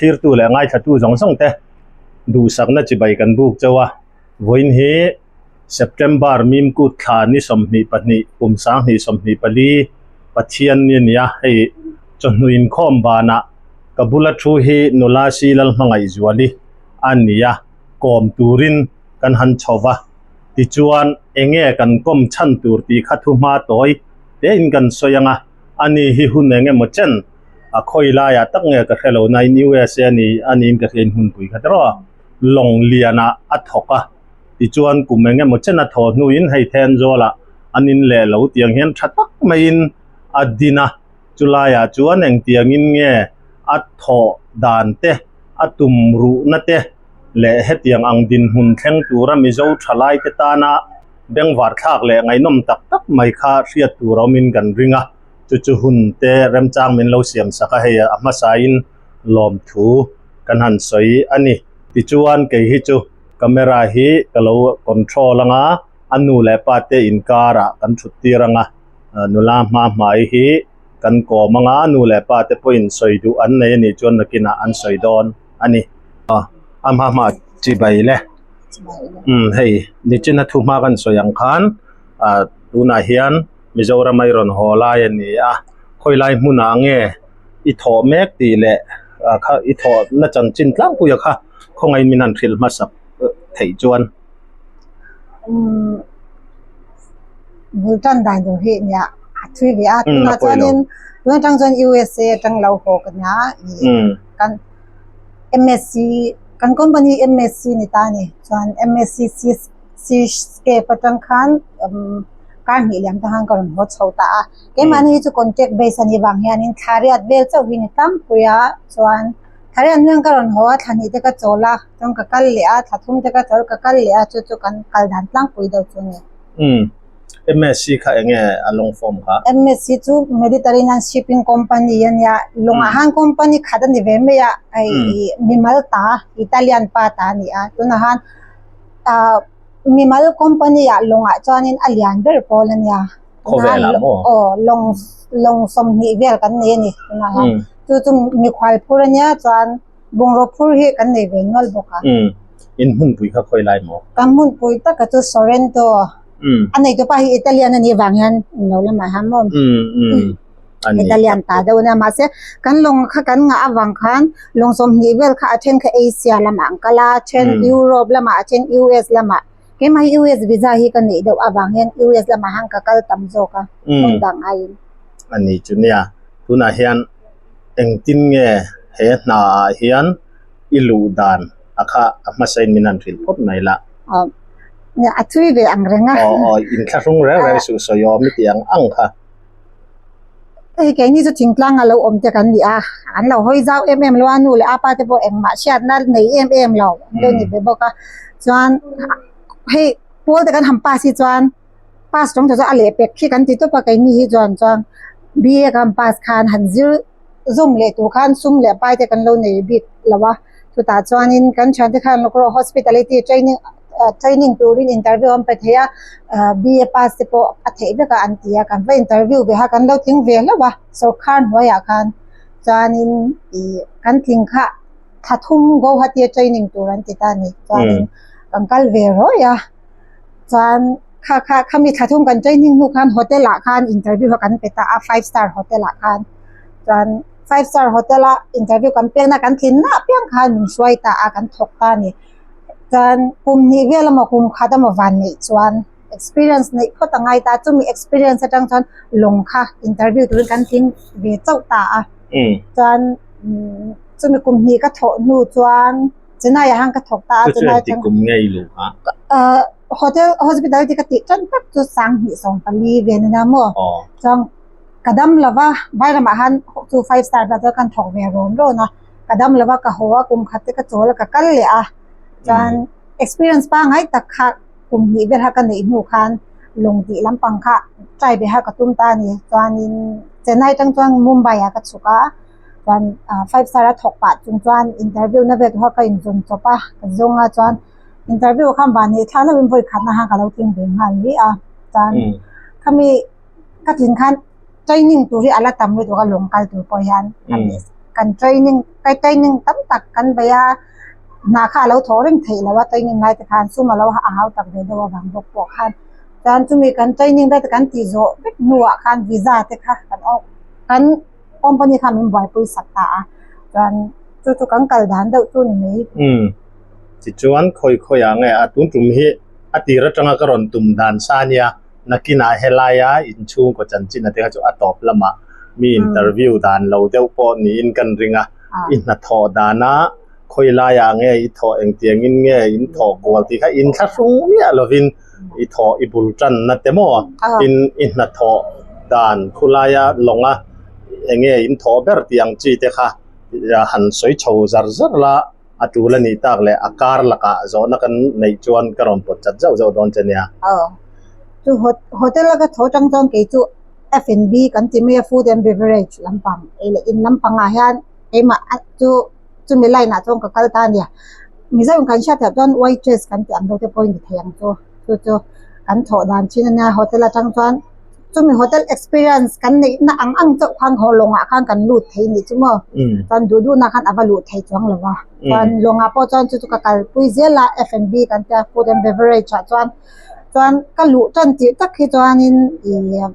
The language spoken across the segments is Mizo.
thlirtu leh ngaithlatu zawng zawng te duhsakna chibai kan buk chauh a, vawiin hi September Mimkut thla ni 22 kum 2024 Pathian ni a ni a, hei chawhnu inkhawm banah ka bula thu hi nula si Lalhmangaihzuali a ni a, kawm turin kan han chho va, tichuan enge kan kawm chhan tur tih kha thu hma tawi tein kan sawi ang a, ani hi hun eng emaw chen a khawi laiah tak nge ka hre lo nain USA a ni a niin ka hria in hmunpui kha tiraw lawng lianah a thawk a, tichuan kum eng emaw chen a thaw hnuin hei Thenzawl-ah an in leh lo tiang hian tha tak maiin a din a, chulaiah chuan engtiangin nge a thawh dan te a tum ruhna te leh hetiang ang dinhmun thleng tura Mizo thalaite tana bengvar thlak leh ngaihnawm tak tak mai kha hriat tur a awmin kan ring a, chu chu hun te remchang min lo siam sak a, hei a hmasain lawmthu kan han sawi a ni. Tichuan kei hi chu camera hi ka lo control ang a, a nu leh pa te inkarah kan thut tir ang a, nula hma hmai hi kan kawm ang a, nu leh pa te pawhin sawi duh an nei a nih chuan nakinah an sawi dawn a ni. A hma hma chibai le. Umm hei nichina thu hma kan sawi ang khan ah tunah hian Mizoram a i rawn haw lai a ni a, khawi lai hmunah nge i thawh mek tih leh ah kha i thawh na chanchin tlangpuia kha khawngaihin min han hrilh hmasak theih chuan. Umm bul tan dan tur hi nia a thui ve a tunah chuanin tun atang chuan USA atang lo haw ka nia kan. MSc kan company MSc ni ta a ni chuan MSc seascape atang khan umm kar hnih liam te khan ka rawn haw chho ta a keimahni hi chu contract base a nih vang hianin thla riat vel chauh hi ni tlangpui a chuan thla riat hnuaiah ka rawn haw a thla hnih te ka chawl a chuan ka kal leh a thla thum te ka chawl ka kal leh a chu chu kan kal dan tlangpui deuh chu a ni. MSc kha eng nge a long form kha? MSc chu Mediterranean Shipping Company a nia, lawngah khan company khat a ni ve mai a, hei mimal ta Italian pa ta a ni a, tunah khan ah mimal company ah lawngah chuanin a lian ber pawl a nia. Khawvelah maw? Aw lawng lawng 20 vel kan nei a ni tunah khan, chu chu mikhual phur a nia chuan Bungraw phur hi kan nei ve nual bawk a. Umm. In hmunpui kha khawi lai maw? Kan hmunpui taka chu Sorrento. Umm. A neitu pa hi Italian a nih vang hian lo lamah hian maw? Umm umm. A ni. Italian ta deuh a nia. Mahse kan lawng kha kan ngah avang khan lawng 20 vel kha a then kha Asia lamah an kal a, a then Europe lamah, a then US lamah. Keimah hi US visa hi ka neih deuh avang hian US lamah hian ka kal tam zawk a, hmun dang aiin. A ni chu nia. Tunah hian Engtin nge he hna ah hian i luh dan a kha a hmasain min han hrilh phawt mai la. Aw, a thui ve ang reng a. Aw aw, inthlahrung reng reng suh sawi awm i tih ang ang kha. Hei keini chu thingtlang a lo awm te kan ni a, an lo hawi zau em em lo a, nu leh apa te pawh engmah hriatna nei em em lo an lo ni ve bawk a. Chuan hei pawl te kan han pass hi chuan pass tawng te chu a leh pek khi kan ti tawp a keini hi chuan chuan BA kan pass khan han zir zawm leh tur khan sum leh pai te kan lo nei bik lo a chutah chuanin kan thiante khan lawk rawh hospitality training ah training turin interview an pe thei a ah BA pass te pawh a theih vek a an ti a kan va interview ve kha kan lo tling ve hlauh a sawrkar hnuaiah khan chuanin ih kan tling kha thla thum Guwahati a training tur an ti ta a ni chuanin kan kal ve rawih a. Chuan kha kha khami thla thum kan training hnu khan hotel ah khan interview kha kan pe ta a five star hotel ah khan chuan five star hotel a interview kan pek na kan tlin na apiang khan min hruai ta a kan thawk ta a ni chuan kum hnih vel emaw kum khat emaw van neih chuan experience neih phawt a ngai ta chumi experience atang chuan lawng kha interview turin kan tling ve chauh ta a chuan chumi kum hnih ka thawh hnu chuan. Chennai ah khan ka thawk ta a Chu chu Chennai engtik atang kum nge i luh kha? Ah hotel hospitality ka tih tan tak chu 2024 vel ania maw Aw. Chuan ka dam lova vairamah khan chu five star vel chuan kan thawk ve rawn rawn a ka dam lova ka haw a kum khat te ka chawl a ka kal leh a chuan experience pangngai tak kha kum hnih vel kha ka neih hnu khan lawng tih lampang kha try ve kha ka tum ta a ni chuanin Chennai atang chuan Mumbai ah ka chhuk a. Chuan ah five star a thawk pah chung chuan interview na vel te kha ka inzawm chawp a ka zawng a chuan interview khan van neih thla lovin vawi khatna khan ka lo tling ve nghal ni a chuan khami ka tlin khan training tur hi a la tam lutuk a lawng kal tur pawh hian. kan training kai training tam tak kan bei a hna kha a lo thawh reng theih loh a training lai te khan sum a lo a hau tak ve deuh avang bawk pawh khan chuan chumi kan training te kan tih zawh vek hnuah khan visa te kha kan kan company kha min buaipui sak ta a chuan chu chu kan kal dan deuh chu ni mai. Umm tichuan khawi khawi ah nge a tun tum hi a tir atanga ka rawn tum dan sa ania nakinah helaia inchhungkaw chanchin a te kha chu a tawp lamah mi interview dan lo deuh pawh niin kan ring a i hnathawh dana khawi laiah nge i thawh engtiangin nge in thawh kual tih kha inthlahrung miah lovin i thawh i bul tanna te maw tin i hnathawh dan khulaia lawnga enge in thawh ber tih ang chi te kha han sawi chho zar zar la a tul a nih tak leh a kar lakah zawhna kan neih chuan ka rawn pawt chat zauh zauh dawn che nia. Aw chu hotel a ka tho tang chuan kei chu F&B kan ti mai a food and beverage lampang ei leh in lampangah hian keimah chu chumi line ah chuan ka kal ta a nia. Mizo in kan hriat theih chuan waitress kan tih ang deuh te pawh in ti thei ang chu chu chu kan thawh dan thin a nia hotel atang chuan chumi hotel experience kan neih na ang ang chauh khan haw lawngah khan kan lut thei nih chu maw chuan duh duh na khan a va luh thei chuang lo va chuan lawngah pawh chuan chu chu ka kalpui zel a F&B kan tia food and beverage ah chuan chuan ka luh tan tirh tak hi chuanin ih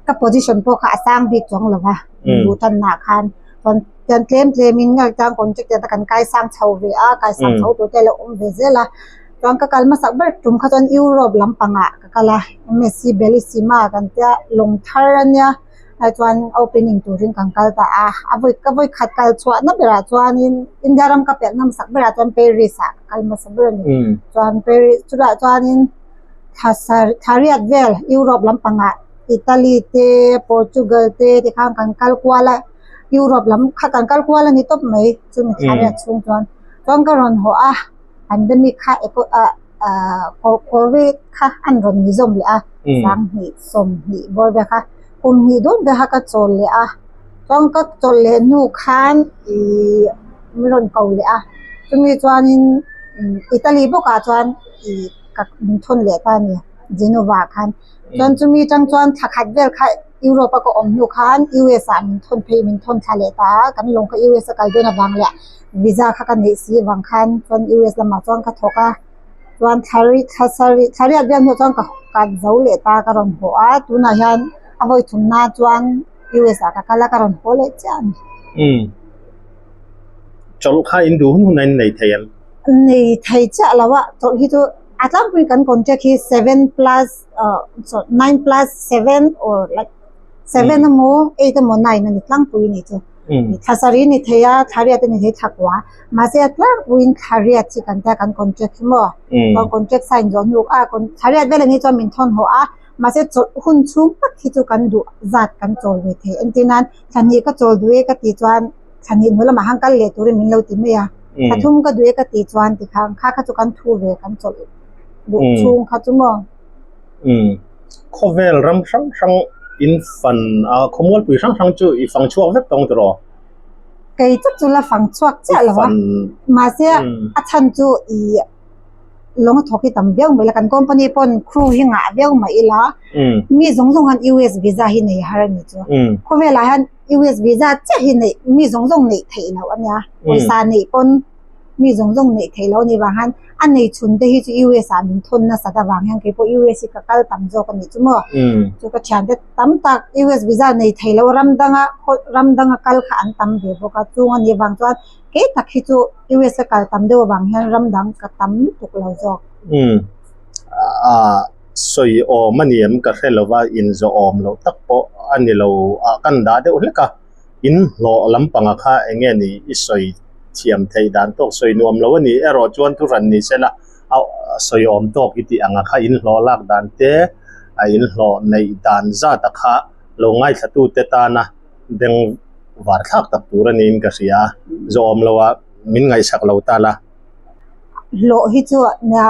ka position pawh kha a sang bik chuang lo va luh tanna khan chuan chuan tlem tlem in nge chuan contract te kan kai sang chho ve a kai sang chho tur te a lo awm ve zel a chuan ka kal hmasak ber tum kha chuan Europe lampangah ka kal a M_S_C Bellissima kan tia lawng thar ania ah chuan opening turin kan kal ta a a vawi ka vawi khat kal chhuah na berah chuanin India ram ka pelh na hmasak berah chuan Paris ah ka kal hmasa ber a ni chuan Paris chutah chuanin. Thla riat vel Europe lampangah Italy te Portugal te tikhan kan kal kual a Europe lam kha kan kal kual a ni tawp mai chumi thla riat chhung chuan chuan ka rawn haw a pandemic kha ah covid kha an rawn ni zawm leh a sanghnih sawmhnih bawr vel kha kum hnih dawn vel kha ka chawl leh a chuan ka chawlh leh hnu khan ihh min rawn ko leh a chumi chuanin Italy bawkah chuan ih. ka min thawn leh ta a ni Genova ah khan chuan chumi atang chuan thla khat vel kha Europe a ka awm hnu khan US ah min thawn phei min thawn thla leh ta a kan lawng kha US a kal dawn avang leh visa kha ka neih si avang khan chuan US lamah chuan ka thawk a chuan thla ri thla sarih thla riat vel hnuah chuan ka ka zo leh ta ka rawn haw a tunah hian a vawi thumna chuan US ah ka kal a ka rawn haw leh chiah a ni. Umm chawlh kha in duh hun hun a in nei thei em? Nei thei chiah lo a chawlh hi chu a tlangpui kan contract hi seven plus ah nine plus seven or like seven emaw eight emaw nine a ni tlangpui ni chu thla sarih a ni thei a thla riat a ni thei thla kua mahse a tlangpuiin thla riat hi kan tia kan contract hi maw chuan contract sign zawh hnu a thla riat vel ani chuan min thawn haw a mahse chawlh hun chhung tak hi chu kan duh zat kan chawl ve thei entir nan thla hnih ka chawl duh e ka tih chuan thla hnih hnu lamah khan kal leh turin min lo ti mai a thla thum ka duh e ka tih chuan tikhan kha kha chu kan thu ve kan chawlh duh chhung kha chu maw. Umm khawvel ram hrang hrang in fan a khawmualpui hrang hrang chu i fang chhuak vek tawng tiraw? Kei tak chu la fang chhuak chiah lo a mahse a chhan chu i lawng thawk hi tam viau mai la kan company pawn crew hi ngah viau mai ila mi zawng zawng hian US visa hi nei har a ni chu khawvelah hian US visa chiah hi neih mi zawng zawng neih theih loh a nia pawisa neih pawn mi zawng zawng neih theih loh a nih vang hian a nei chhun te hi chu US ah min thawn nasat avang hian keipawh US hi ka kal tam zawk a nih chu maw chu ka thiante tam tak US visa nei thei loh ram danga ram danga kal kha an tam ve bawk a chung a nih vang chuan kei tak hi chu US a kal tam deuh avang hian ram dang ka tam lutuk lo zawk. Umm ah sawi awm a ni em ka hre lova in zawh awm loh tak pawh a ni lo ah kan dah deuh hlek a, in hlawh lampanga kha eng nge ni i sawi thiam theih dan tawk sawi nuam lo a ni erawh chuan thu hran ni se la a sawi awm tawk i tih anga kha in hlawh lak dan te a in hlawh neih dan zat a kha lo ngaithla tu te tana beng var thlak tak tur a niin ka hria a, zawhawm lo a min ngaihsak lo ta la. Hlawh hi chu nia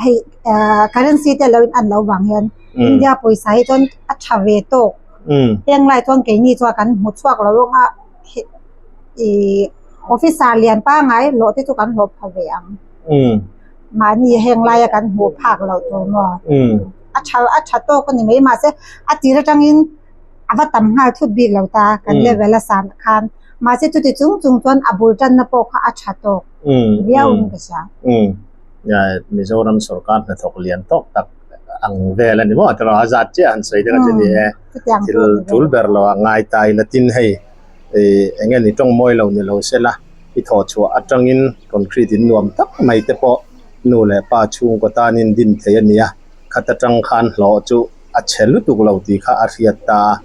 hei ah currency te lo in an lo vang hian India pawisa hi chuan a tha ve tawk heng lai chuan keini chuan kan hmu chhuak lo ang a ih officer lian pangngai hlawh te chu kan hlawh pha ve ang mahni heng laia kan hmuh phak loh tur maw a tha a tha tawk a ni mai mahse a tir atangin. a va tam nghal thut bik lo ta kan level a san khan mahse chuti chung chung chuan a bul tanna pawh kha a tha tawk viau in ka hria. Mizoram sorkar hnathawk lian tawk tak ang vel a ni maw tiraw a zat chiah han sawi te kha chu ni e thil tul ber lo a ngai ta ila tin hei eng nge ni tawng mawi lo ni lo sela i thawh chhuah atangin concrete in nuam tak mai te pawh nu leh pa chhungkaw tanin din thei a ni a khat atang khan hlawh chu a chhe lutuk lo tih kha a hriat ta a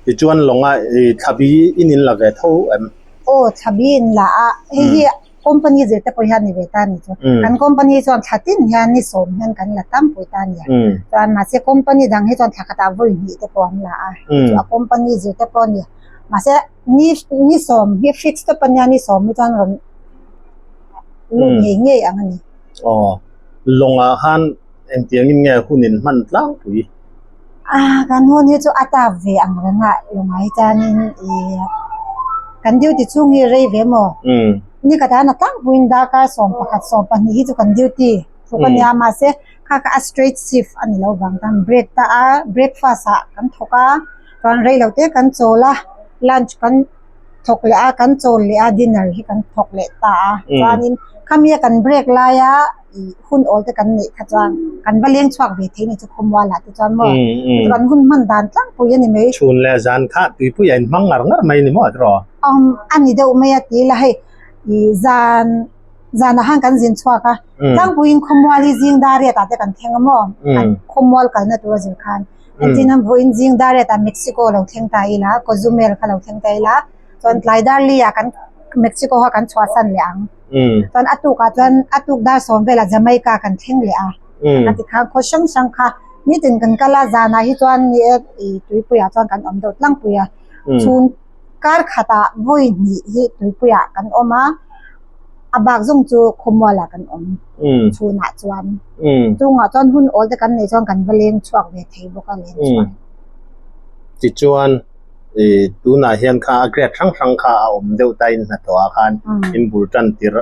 tichuan lawnga ih thlabi in in la ve tho em? Aw thlabi in la a hei hi company zir te pawh hian ni ve ta ni chu kan company chuan thla tin hian ni sawm hian kan la tam pui ta nia chuan mahse company dang hi chuan thla khatah vawi hnih te pawh an la a chu a company zir te pawh a ni mahse ni ni sawm hi fix tawp a nia ni sawm hi chuan rawn lut ngei ngei ang a ni. Aw lawngah khan engtiangin nge hun in hman tlangpui? Ah kan hun hi chu a tap ve ang reng a lawngah hi chuanin ih kan duty chhung hi rei ve maw? Ni ka tan a tlangpuiin darkar 11 12 hi chu kan duty thuk a nia mahse kha kha a straight shift a ni lo vang tan break ta a breakfast ah kan thawk a chuan rei lo te kan chawl a lunch kan thawk leh a kan chawl leh a dinner hi kan thawk leh ta a chuanin khami a kan break laia ih hun awl te kan neih kha chuan kan va leng chhuak ve thei ni chu khawmual ah te chuan maw kan hun hman dan tlangpui a ni mai. Chhun leh zan kha tuipui a inhmang ngar ngar mai ni maw tiraw? Umm a ni deuh mai a ti la hei ih zan zanah khan kan zin chhuak a tlangpuiin khawmual hi zing dar riat ah te kan thleng a maw kan khawmual kalna tur a zir khan Engtin an vawiin zing dar riatah Mexico lo thleng ta ila, Cozumel kha lo thleng ta ila, chuan tlai dar li ah kan Mexico kha kan chhuahsan leh ang. Chuan a tukah chuan a tuk dar sawm velah Jamaica kan thleng leh a. A ti khan khaw hrang hrang kha nitin kan kal a, zanah hi chuan ni e ih tuipuiah chuan kan awm deuh tlangpui a. Chhun kar khatah vawi hnih hi tuipuiah kan awm a, a bak zawng chu khawmualah kan awm chhunah chuan. Chungah chuan hun awl te kan neih chuan kan va leng chhuak ve thei bawk a leng chuan. Tichuan ih tunah hian kha a grade hrang hrang kha a awm deuh ta in hnathawh ah khan in bul tan tir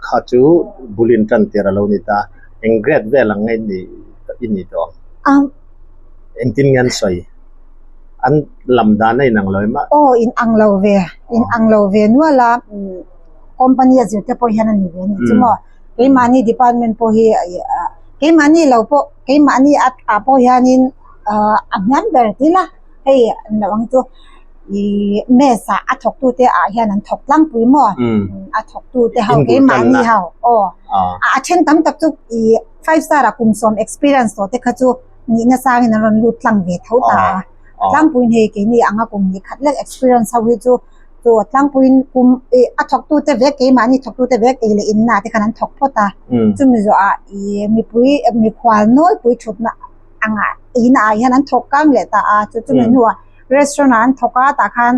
kha chu bul in tan tir a lo ni ta. Eng grade vel ang nge i nih tawh ang? Engtin nge an sawi? An lam dan a inang lo em a? Aw inang lo ve, inang lo ve nual a company a zir te pawh hian a ni ve a ni chu maw. Keimahni department pawh hi keimahni lo pawh keimahni a ah pawh hianin ah a hniam ber ti ila hei an lo ang chu ih mess ah a thawk tute ah hian an thawk tlangpui maw a thawk tute ho keimahni ho aw a then tam tak chu ih five star ah kum sawm experience tawh te kha chu nihna sangin an rawn lut tlang ve tho ta a tlangpuiin hei keini anga kum hnih khat lek experience ho hi chu chu tlangpuiin kum ih a thawk tute vek keimahni thawk tute vek ei leh inna te khan an thawk phawt a chumi zawhah ih mipui mikhual nawlpui thutna angah eina ah hian an thawk kang leh ta a chu chumi hnuah restaurant ah an thawk a tah khan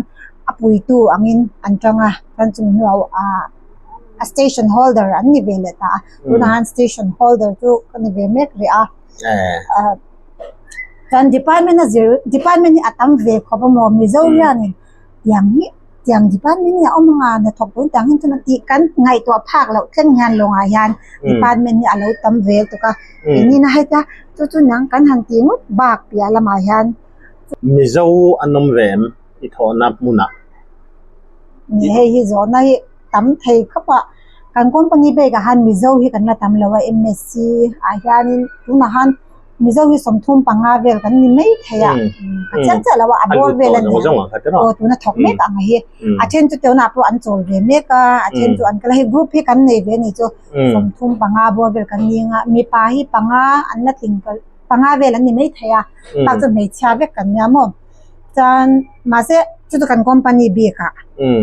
a puitu angin an tang a chuan chumi hnuah ah a station holder an ni ve leh ta a tunah hian station holder chu ka ni ve mek rih a. Chuan department a zir department hi a tam ve khawp a maw Mizo hianin tiang hi tiang department hi a awm anga hnathawk tun tiang hi chuan tih kan ngaihtuah phak loh thleng hian lawngah hian department hi a lo tam vel tuk a engin a heta chu chu nang kan han tih ngawt bak piah lamah hian. Mizo an awm ve em i thawhna hmunah? Ni hei hi zawhna hi tam thei khawp a. Kan company bag ah khan Mizo hi kan la tam lo a MSc ah hianin tunah khan Mizo hi 35 vel kan ni mai thei a ka chiang chiah lo a a bawr vel a nia aw tuna thawk mek ang hi a then chu tunah pawh an chawl ve mek a a then chu an kal a hei group hi kan nei ve a ni chu 35 bawr vel kan ni anga mipa hi panga an la tling panga vel an ni mai thei a tak chu hmeichhia vek kan nia maw. Chuan mahse chu chu kan company bik ah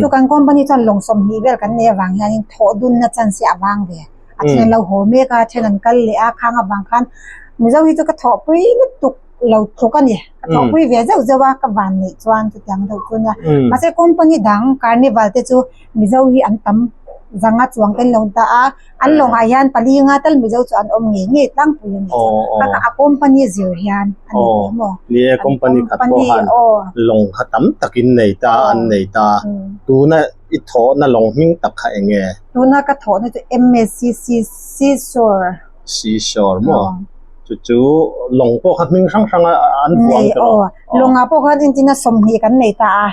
chu kan company chuan lawng 20 vel kan nei avang hianin thawh dunna chance hi a vang ve a then an lo haw mek a then an kal leh a khang avang khan Mizo hi chu ka thawhpui lutuk lo tluk a ni ka thawhpui ve zeuh zeuh a ka van neih chuan chutiang deuh chu ania mahse company dang carnival te chu Mizo hi an tam zanga chuang te an lo ta a. An lawngah hian pali nga tal Mizo chu an awm ngei ngei tlangpui a ni chu. Bakah a company zir hian a ni ve maw? Ni e, company khat pawh khan lawng kha tam takin nei ta an nei ta. Tuna i thawhna lawng hming tak kha eng nge? Tuna ka thawhna chu MSC Seashore. Seashore maw? Chu chu lawng pawh kha hming hrang hrang a an vuang Nei tawh aw. Lawngah pawh khan entina 20 kan nei ta a.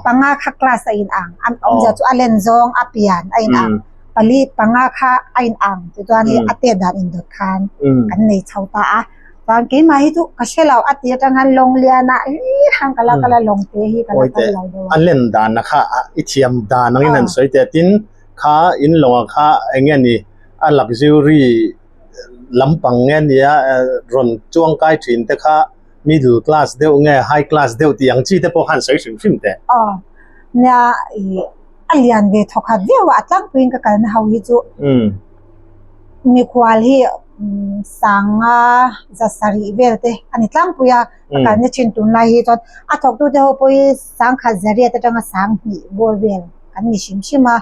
Panga kha class a in ang. An awmzia chu a len zawng a pian a in ang. Pali panga kha a in ang tichuan hei a tet dan indawt khan kan nei chho ta a. Chuan keimah hi chu ka hre lo a ti atang khan lawng lianah hlir khan ka la kal a lawng te hi ka la kal lo deuh a. A len dan a kha i thiam dan angin han sawi teh tin kha in lawngah kha eng nge ni a luxury lampang nge nia rawn chuang kai thin te kha middle class deuh nge high class deuh tih ang chi te pawh khan sawi hrim hrim teh. Aw nia ih a lian ve thawk khat viau a a tlangpuiin ka kalna ho hi chu mikhual hi sanga za sarih vel te a ni tlangpui a ka kalna thin tunlai hi chuan a thawktu te ho pawh hi sangkhat zariat atanga sanghnih bawr vel kan ni hrim hrim a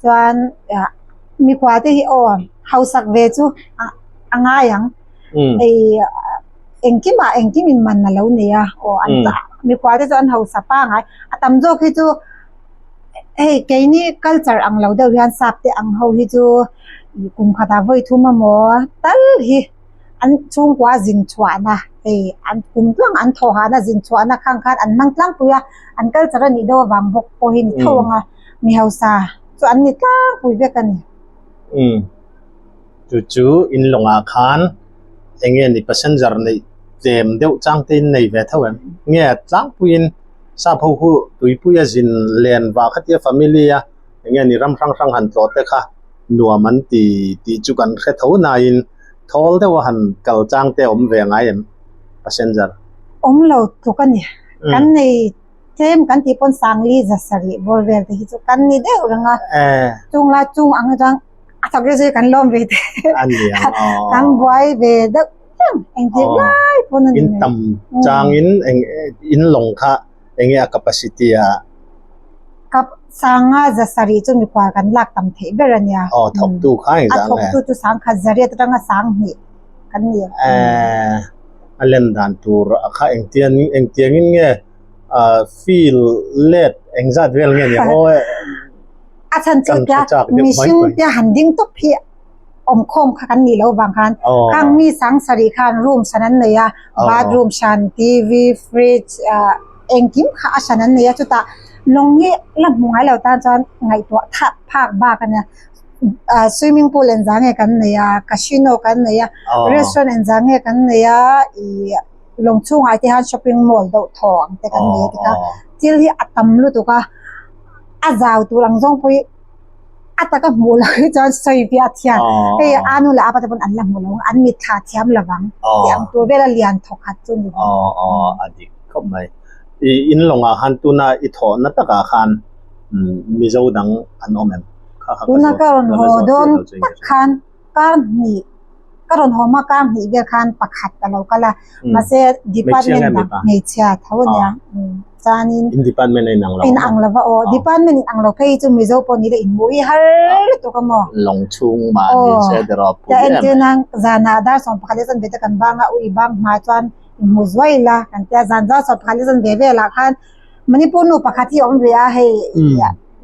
chuan Mikhua te hi aw hausak ve chu a ngai ang. Hei engkimah engkim in man a lo nei a aw an mikhua te chu an hausa pangai. A tam zawk hi chu hei keini culture ang lo deuh hian sap te ang ho hi chu kum khatah vawi thum emaw tal hi an chhungkua zin chhuahna hei an kum tluang an thawh hahna zin chhuahna khang khan an hmang tlangpui a an culture a nih deuh avang bawk pawh hi ni tho ang a mi hausa. Chu an ni tlangpui vek a ni. Umm. Chu chu in lawngah khan eng nge ni passenger neih tlem deuh chang te in nei ve tho em? Nge tlangpuiin sap ho hu tuipuia zin len vah khatia family a eng nge ni ram hrang hrang han tlawh te kha nuam an ti tih chu kan hre tho nain thawl deuh a han kal chang te awm ve ngai em passenger? Awm lo tluk a ni. Kan nei Tlem kan tih pawn Sangli za sarih bawr vel te hi chu kan ni deuh reng a, chung lai chung ang chuan a thawk zui kan lawm ve te kan buai ve deuh reng engtik lai pawn a ni In tam changin eng in lawng kha eng nge a capacity a? Kap Sanga za sarih chu mikhual kan lak tam theih ber a nia. Aw thawktu kha eng zah nge? A thawktu chu Sangkhat zariat atanga Sanghnih kan ni. A len dan tur a kha engtiang engtiangin nge feel let engzat vel nge ni aw A chhan chu tia mihring tia han ding tawp hi awm khawm kha kan nih loh vang khan khang mi sang sarih khan room hran an nei a bathroom hran TV fridge engkim kha a hran an nei a chutah lawng hi la hmu ngai lo tan chuan ngaihtuah thah phak bak a nia swimming pool engzah nge kan nei a casino kan nei a restaurant engzah nge kan nei a ih lawng chhungah te hian shopping mall deuh thaw ang te kan nei a thil hi a tam lutuk a a zau tur ang zawng pawh hi a taka hmuh loh hi chuan sawi ve a thiam hei a nu leh a pa te pawn an la hmu lo ang an mitthla thiam lo vang tih ang tur vela lian thawk khat chu ni a dik khawp mai ih in lawngah khan tuna i thawhna takah khan Mizo dang an awm em kha kha tuna ka rawn haw dawn tak khan kar hnih ka rawn haw hma kar hnih vel khan pakhat a lo kal a mahse department dang hmeichhia tho a nia chuanin in department a inang lo inang lo va aw department inang lo phei chu Mizo pawh ni la inhmuh hi har lutuk a maw lawng chhung mahni se te rawh pui em mai entirna zanah dar 11 leh zanve te kan bang a ui bang hma chuan inhmu zuai ila kan tia zan dar 11 leh zanve velah khan Manipur nu pakhat hi a awm ve a hei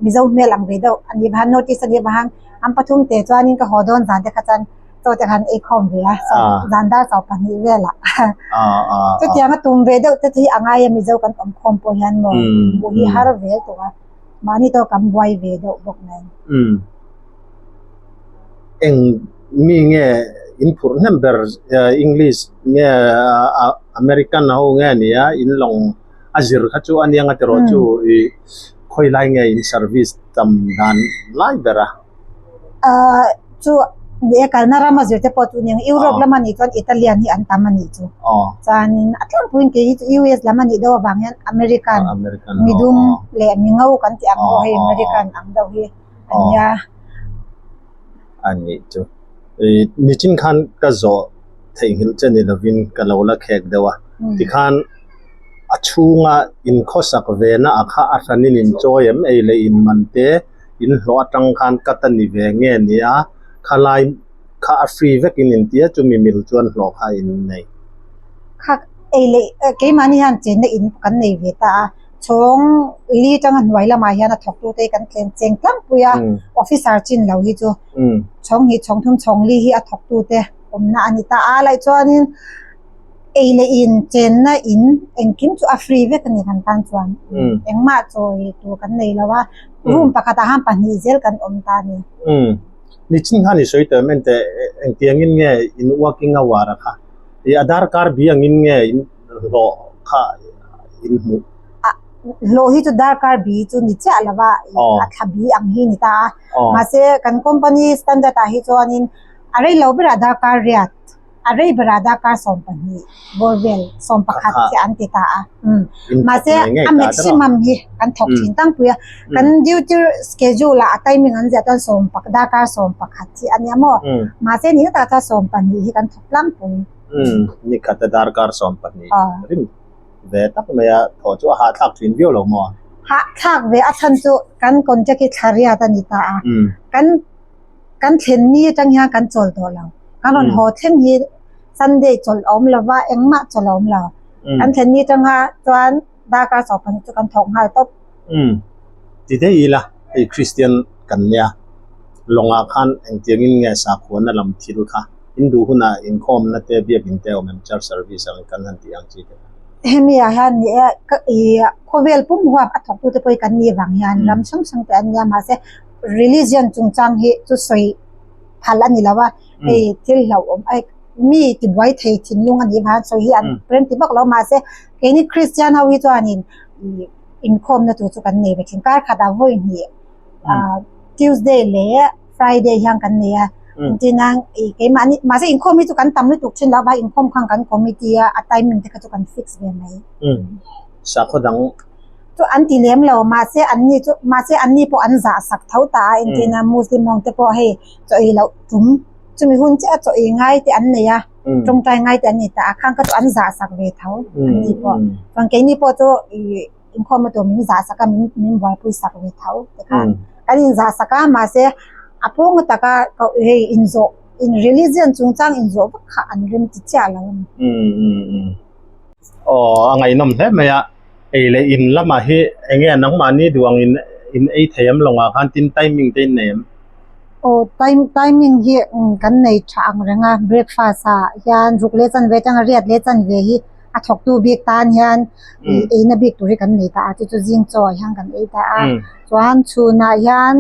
Mizo hmel ang ve deuh a ni va North East a ni vang an pathum te chuanin ka haw dawn zan te kha chuan chaw te khan ei khawm ve a zan dar chau pahnih velah chutiang a tum ve deuh te hi a ngai a Mizo kan awm khawm pawh hian maw hmuh hi har vel tawh a mahni tawh kan buai ve deuh bawk nen. Eng mi nge in phurh hnem ber English nge American ho nge nia in lawng a zir kha chu a niang a tiraw chu i khawi lai nge in service tam dan lai ber a. Ahh chu ni e kalna rama zir te pawh chu niang Europe lama nih chuan Italian hi an tam a nih chu chuanin a tlangpuiin kei hi chu US lam a nih deuh avang hian American midum leh mingo kan tih ang pawh hei American ang deuh hi a nia. A nih chu i nichin khan ka zawh theihnghilh che ni lovin ka lo la khek deuh a tikhan. A chhunga inkhawsak vena a kha a hranin inchawi em ei leh inman te inhlawh atang khan cut a ni ve nge nia khalai kha a free vekin intia chumi mil chuan hlawh kha in nei. Kha ei leh keimahni hian chenna in kan nei ve ta a, chhawng li tanga hnuai lamah hian a thawktu te kan tlem cheng tlangpui a, officer chin lo hi chu chhawng hnih chhawng thum chhawng li hi a thawktu te. awmna a ni ta a, laih chuanin ei leh in chenna in engkim chu a free vek a ni kan tan chuan engmah chawi tur kan nei lo a, room pakhatah khan pahnih zel kan awm ta a ni. Nichin khan i sawi tawh em enteh engtiangin nge in working hour a kha i a darkar bi angin nge in hlawh kha in hmuh? Hlawh hi chu darkar bi chu ni chiah lo va a thla bi ang hi ni ta a mahse kan company standard ah hi chuanin a rei lo berah darkar riat a rei berah darkar 12 bawr vel 11 chiah an ti ta a mahse a maximum hi kan thawk thin tlangpui a kan duty schedule ah a timing an ziah chuan sawm darkar 11 hi a nia maw mahse ni na takah chuan 12 hi kan thawk tlangpui. Nikhat a darkar 12 rim ve tak mai a thaw chu a hahthlak thin viau lo maw? Hahthlak ve a chhan chu kan contract hi thla riat a ni ta a, kan kan thlen ni atang hian kan chawl tawh lo, kan rawn haw thleng hi Sunday chawlh a awm lo va, engmah chawlh a awm lo, kan thlen ni atanga chuan darkar 12 chu kan thawk nghal tawp. Ti daih ila hei Kristian kan nia, lawngah khan engtiangin nge sakhuana lam thil kha In duh hunah inkhawmna te, biakinn te a awm em? Church service ang kan han tih ang chi te kha. Hemi ah hian ni e, ka i khawvel pum huap a thawktu te pawh hi kan nih vang hian ram hrang hrang te an nia mahse religion chungchang hi chu sawi phal a ni lo a, hei thil hlauhawm ai mi tibuai thei thinlung a nih vang hian sawi hi an rem ti vak lo mahse keini Christian ho hi chuanin ih inkhawmna tur chu kan nei ve thin kar khatah vawi hnih ah Tuesday leh Friday hian kan nei a, engtin a ih keimahni mahse inkhawm hi chu kan tam lutuk thin lo va inkhawm khan kan committee a a timing te kha chu kan fix ve mai. Sakhaw dang chu an ti lem lo mahse an ni chu mahse an ni pawh an zah sak tho ta a engtin a Muslim ho te pawh hei chaw ei loh tum chumi hun chiah a chaw ei ngai te an nei a tawngtai ngai te an nei ta a khang kha chu an zah sak ve tho an ni pawh chuan keini pawh chu ih inkhawm a tur min zah sak a min min buaipui sak ve tho tikhan kan in zah sak a mahse a pawng taka koh hei inzawh in religion chungchang inzawh vak kha an rem ti chiah lo a ni. Aw a ngaihnawm hle mai a, ei leh in lamah hi eng nge nangmahni duh ang in in ei thei em lawngah khan tin timing te in nei em? Aw time timing hi kan nei tha ang reng a breakfast ah hian ruk leh chanve atanga riat leh chanve hi a thawktu bik tan hian eina bik tur hi kan nei ta a chu chu zing chaw ah hian kan ei ta a chuan chhunah hian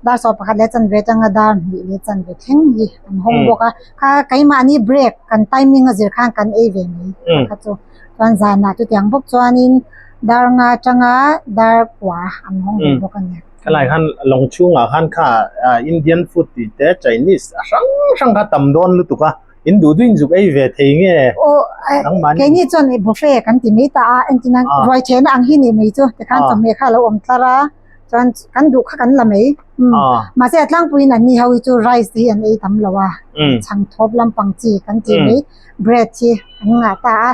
dar 11 leh chanve atanga dar 2 leh chanve thleng hi an hawng bawk a kha keimahni break kan timing a zir khan kan ei ve mai kha chu chuan zanah chutiang bawk chuanin dar nga atanga dar kua an hawng ve bawk a ni. Khalai khan lawng chhungah khan kha Indian food tih te Chinese a hrang hrang kha tam dawn lutuk a. In duh duh in zuk ei ve thei nge? Aw, keini chuan buffet kan ti mai ta a, entin a ruai thehna ang hi ni mai chu tikhan chawhmeh kha a lo awm tlar a, chuan kan duh kha kan la mai. Mahse a tlangpuiin an ni ho hi chu rice te hi an ei tam lo a, chhang thawp lampang chi kan ti mai, bread hi an ngah ta a.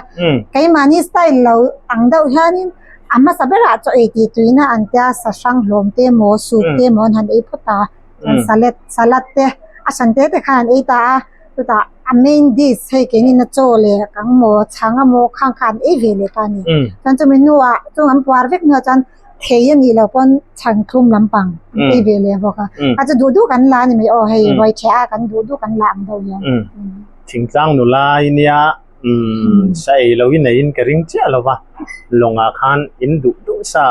Keimahni style lo ang deuh hianin a hmasa berah chaw ei tih tuina an tia sa hrang hlawm te emaw soup te emaw an han ei phawt a, chuan salad salad te a hran te te khan an ei ta a. Chutah a main dish hei keinin a chaw leh kang maw chhang a maw khang kha an ei ve leh ta a ni. Chuan chumi hnuah chung an puar vek hnuah chuan thei a nih loh pawn chhang thlum lampang an ei ve leh bawk a. A chu duh duh kan la a ni mai aw hei ruai theh a kan duh duh kan la ang deuh hian. Thingtlang nula i nia sa ei lo i neiin ka ring chiah lo va, lawngah khan in duh duh sa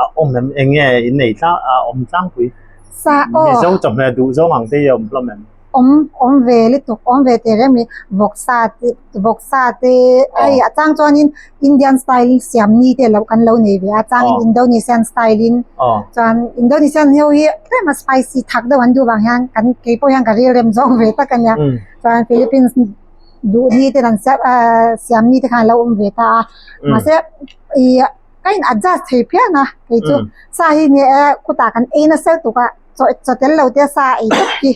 a awm em eng nge in nei tlang a awm tlangpui? Sa aw. Mizo chawhmeh duh zawng ang te hi a awm hlawm em? Awm awm ve lutuk awm ve teh reng mai vawksa te vawksa te hei a chang chuanin Indian style siam ni te lo kan lo nei ve a changin Indonesian style in chuan Indonesian ho hi tlem a spicy thak deuh an duh vang hian kan keipawh hian ka ril rem zawk ve tak a nia chuan Philippines duh ni te an siam ahh siam ni te khan an lo awm ve ta a mahse ih ka in adjust thei phian a kei chu sa hi ni e khutah kan ei nasa lutuk a. Chaw chaw tel lo te sa ei tawp hi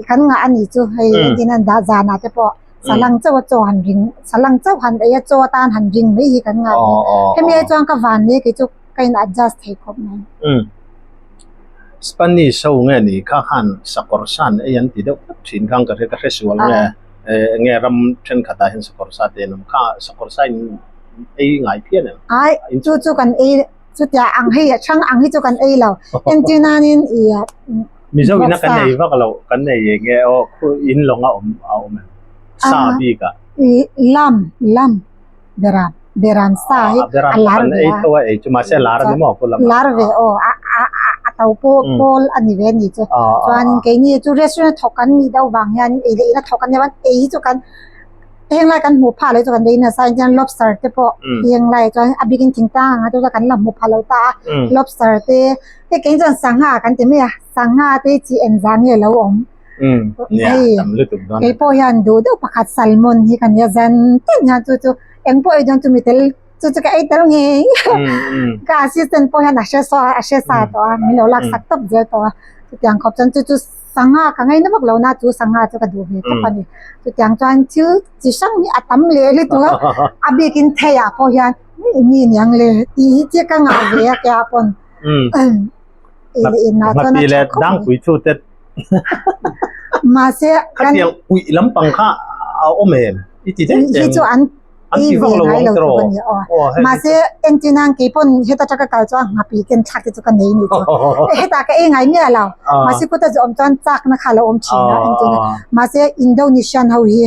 kan ngah a ni chu hei engtin an dah zanah te pawh salang chauh a chaw han ring salang chauh han ei a chaw atan han ring mai hi kan ngah ve hemi ai chuan ka van ni kei chu ka in adjust thei khawp mai. Spanish ho nge ni kha khan sakawr san ei an ti deuh tlat thin khan ka hre ka hre sual nge nge ram thenkhatah hian sakawr sa te an awm kha sakawr sa in ei ngai phian em? Ai chu chu kan ei Chutia ang hei a chhang ang hi chu kan ei lo. Entir nanin i. Mizo ina kan ei vak lo kan nei enge aw khu in lawng a awm a awm em sa bik ah. Lam lam beram beram sa hi a lar ve a. Ei ei chu mahse a lar ani maw pu lam. Lar ve aw a a a to pawh pawl a ni ve ani chu. Chuan keini chu restaurant a thawk kan nih deuh vang hian ei leh in a thawk kan nia ei hi chu kan Heng lai kan hmuh phah loh chu kan lei nasa in chuan lobster te pawh heng lai chuan a bikin thingtlang ang te kan la hmu phah lo ta a lobster te hei keng chuan sangha kan ti mai a sangha te chi engzah nge lo awm hei kei pawh hian duh deuh pakhat salmon hi ka nia zan tin hian chu chu eng pawh ei dawn chu mi tel chu chu ka ei tel ngei ka assistant pawh hian a hre saw a hre sa tawh a min lo lak sak tawp zel tawh a chutiang khawp chuan chu chu sangha ka ngaina vak lo na chu sangha chu ka duh ve tawp a ni chutiang chuan thil chi hrang hi a tam leh lutuk a a bikin theiah pawh hian mi aniang le tih hi chiah ka ngah ve a keia pawn ei leh inah chuan a tha khawp mai mahse kan uih lampang kha a awm em i ti daih hi chu an ei ve ngai lo tluk a ni aw. Mahse engtin kei pawn heta taka kal chuan nghapi ken thlak te chu ka nei ni chu. Hetah ka ei ngai miah lo. Mahse khuta chu awm chuan chakna kha a lo awm thin a engtin a. Mahse Indonesian ho hi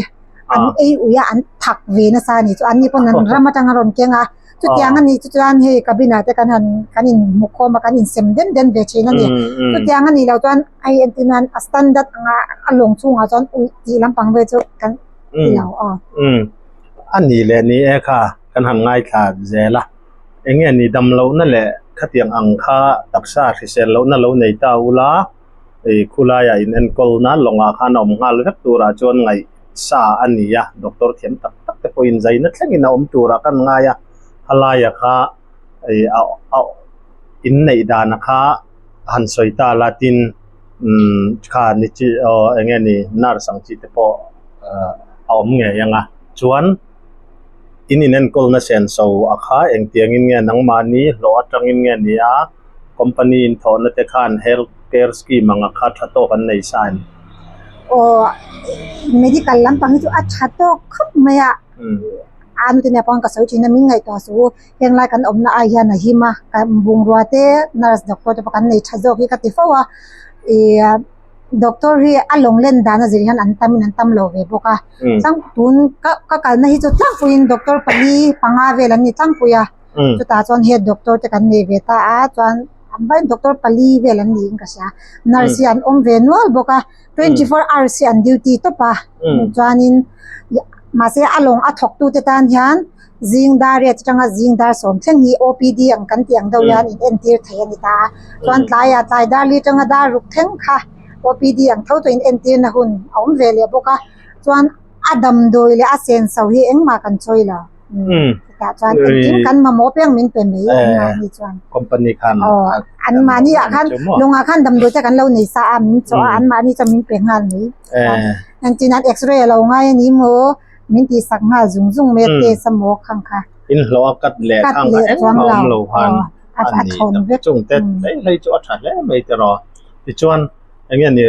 an ei ui a an thak ve nasa a ni chu. Anni pawn an ram atanga rawn keng a. Chutiang a nih chu chuan hei cabin ah te kan han kan inhmu khawm a kan insem den den ve thin a ni. Chutiang a nih loh chuan hei engtin a standard anga a lawng chhungah chuan uih tih lampang vel chu kan ti lo aw. A ni leh ni e kha kan han ngaithla zel a, eng nge ni dam lohna leh khatiang ang kha taksa hrisel lohna lo nei ta ula, ih khulaiah in enkawlna lawngah khan a awm nghal vek turah chuan ngaih sa a ni a, doctor thiam tak tak te pawhin zaina thlengin a awm turah kan ngai a, halaia kha ih a a inneih dana kha han sawi ta la tin umm kha ni chi aw eng nge ni nurse ang chi te pawh ah a awm ngei ang a chuan in inenkawlna senso a kha engtiangin nge nangmahni hlawh atangin nge ni a company in thawhna te khan health care scheme anga kha tha tawk an nei sa em? Aw medical lampang hi chu a tha tawk khawp mai a a nute nen pawh ka sawi thin a min ngaihtuah suh u heng lai kan awmna ai hian a him a kan bungrua te nurse doctor te pawh kan nei tha zawk hi ka ti fo a ih Doctor hi a lawng len dan a zir hian an tam in an tam lo ve bawk a tlangpun ka ka kalna hi chu tlangpuiin doctor pali panga vel an ni tlangpui a chutah chuan head doctor te kan nei ve ta a chuan an vaiin doctor pali vel an niin ka hria nurse hi an awm ve nual bawk a 24 hours hi an duty tawp a chuanin mahse a lawng a thawk tu te tan hian zing dar riat atanga zing dar sawm thleng hi OPD ang kan tih ang deuh hian in entir thei a ni ta a chuan tlaiah tlai dar li atanga dar ruk thleng kha OPD ang tho tawhin entirna hun a awm ve leh bawk a chuan a damdawi leh a senso hi engmah kan chawi lo chutah chuan engkim kan mamawh piang min pe mai anmahni chuan company khan aw anmahni ah khan lawngah khan damdawi te kan lo nei sa a min chawh a anmahni chuan min pe nghal mai engtin an x-ray a lo ngai a ni maw. Min tih sak nghal zung zung mai a test a maw khang kha. In hlawh a cut leh khang kha engmah a awm lo khan a ni tak chung te hlei hlei chu a tha hle mai tiraw. Tichuan eng nge ni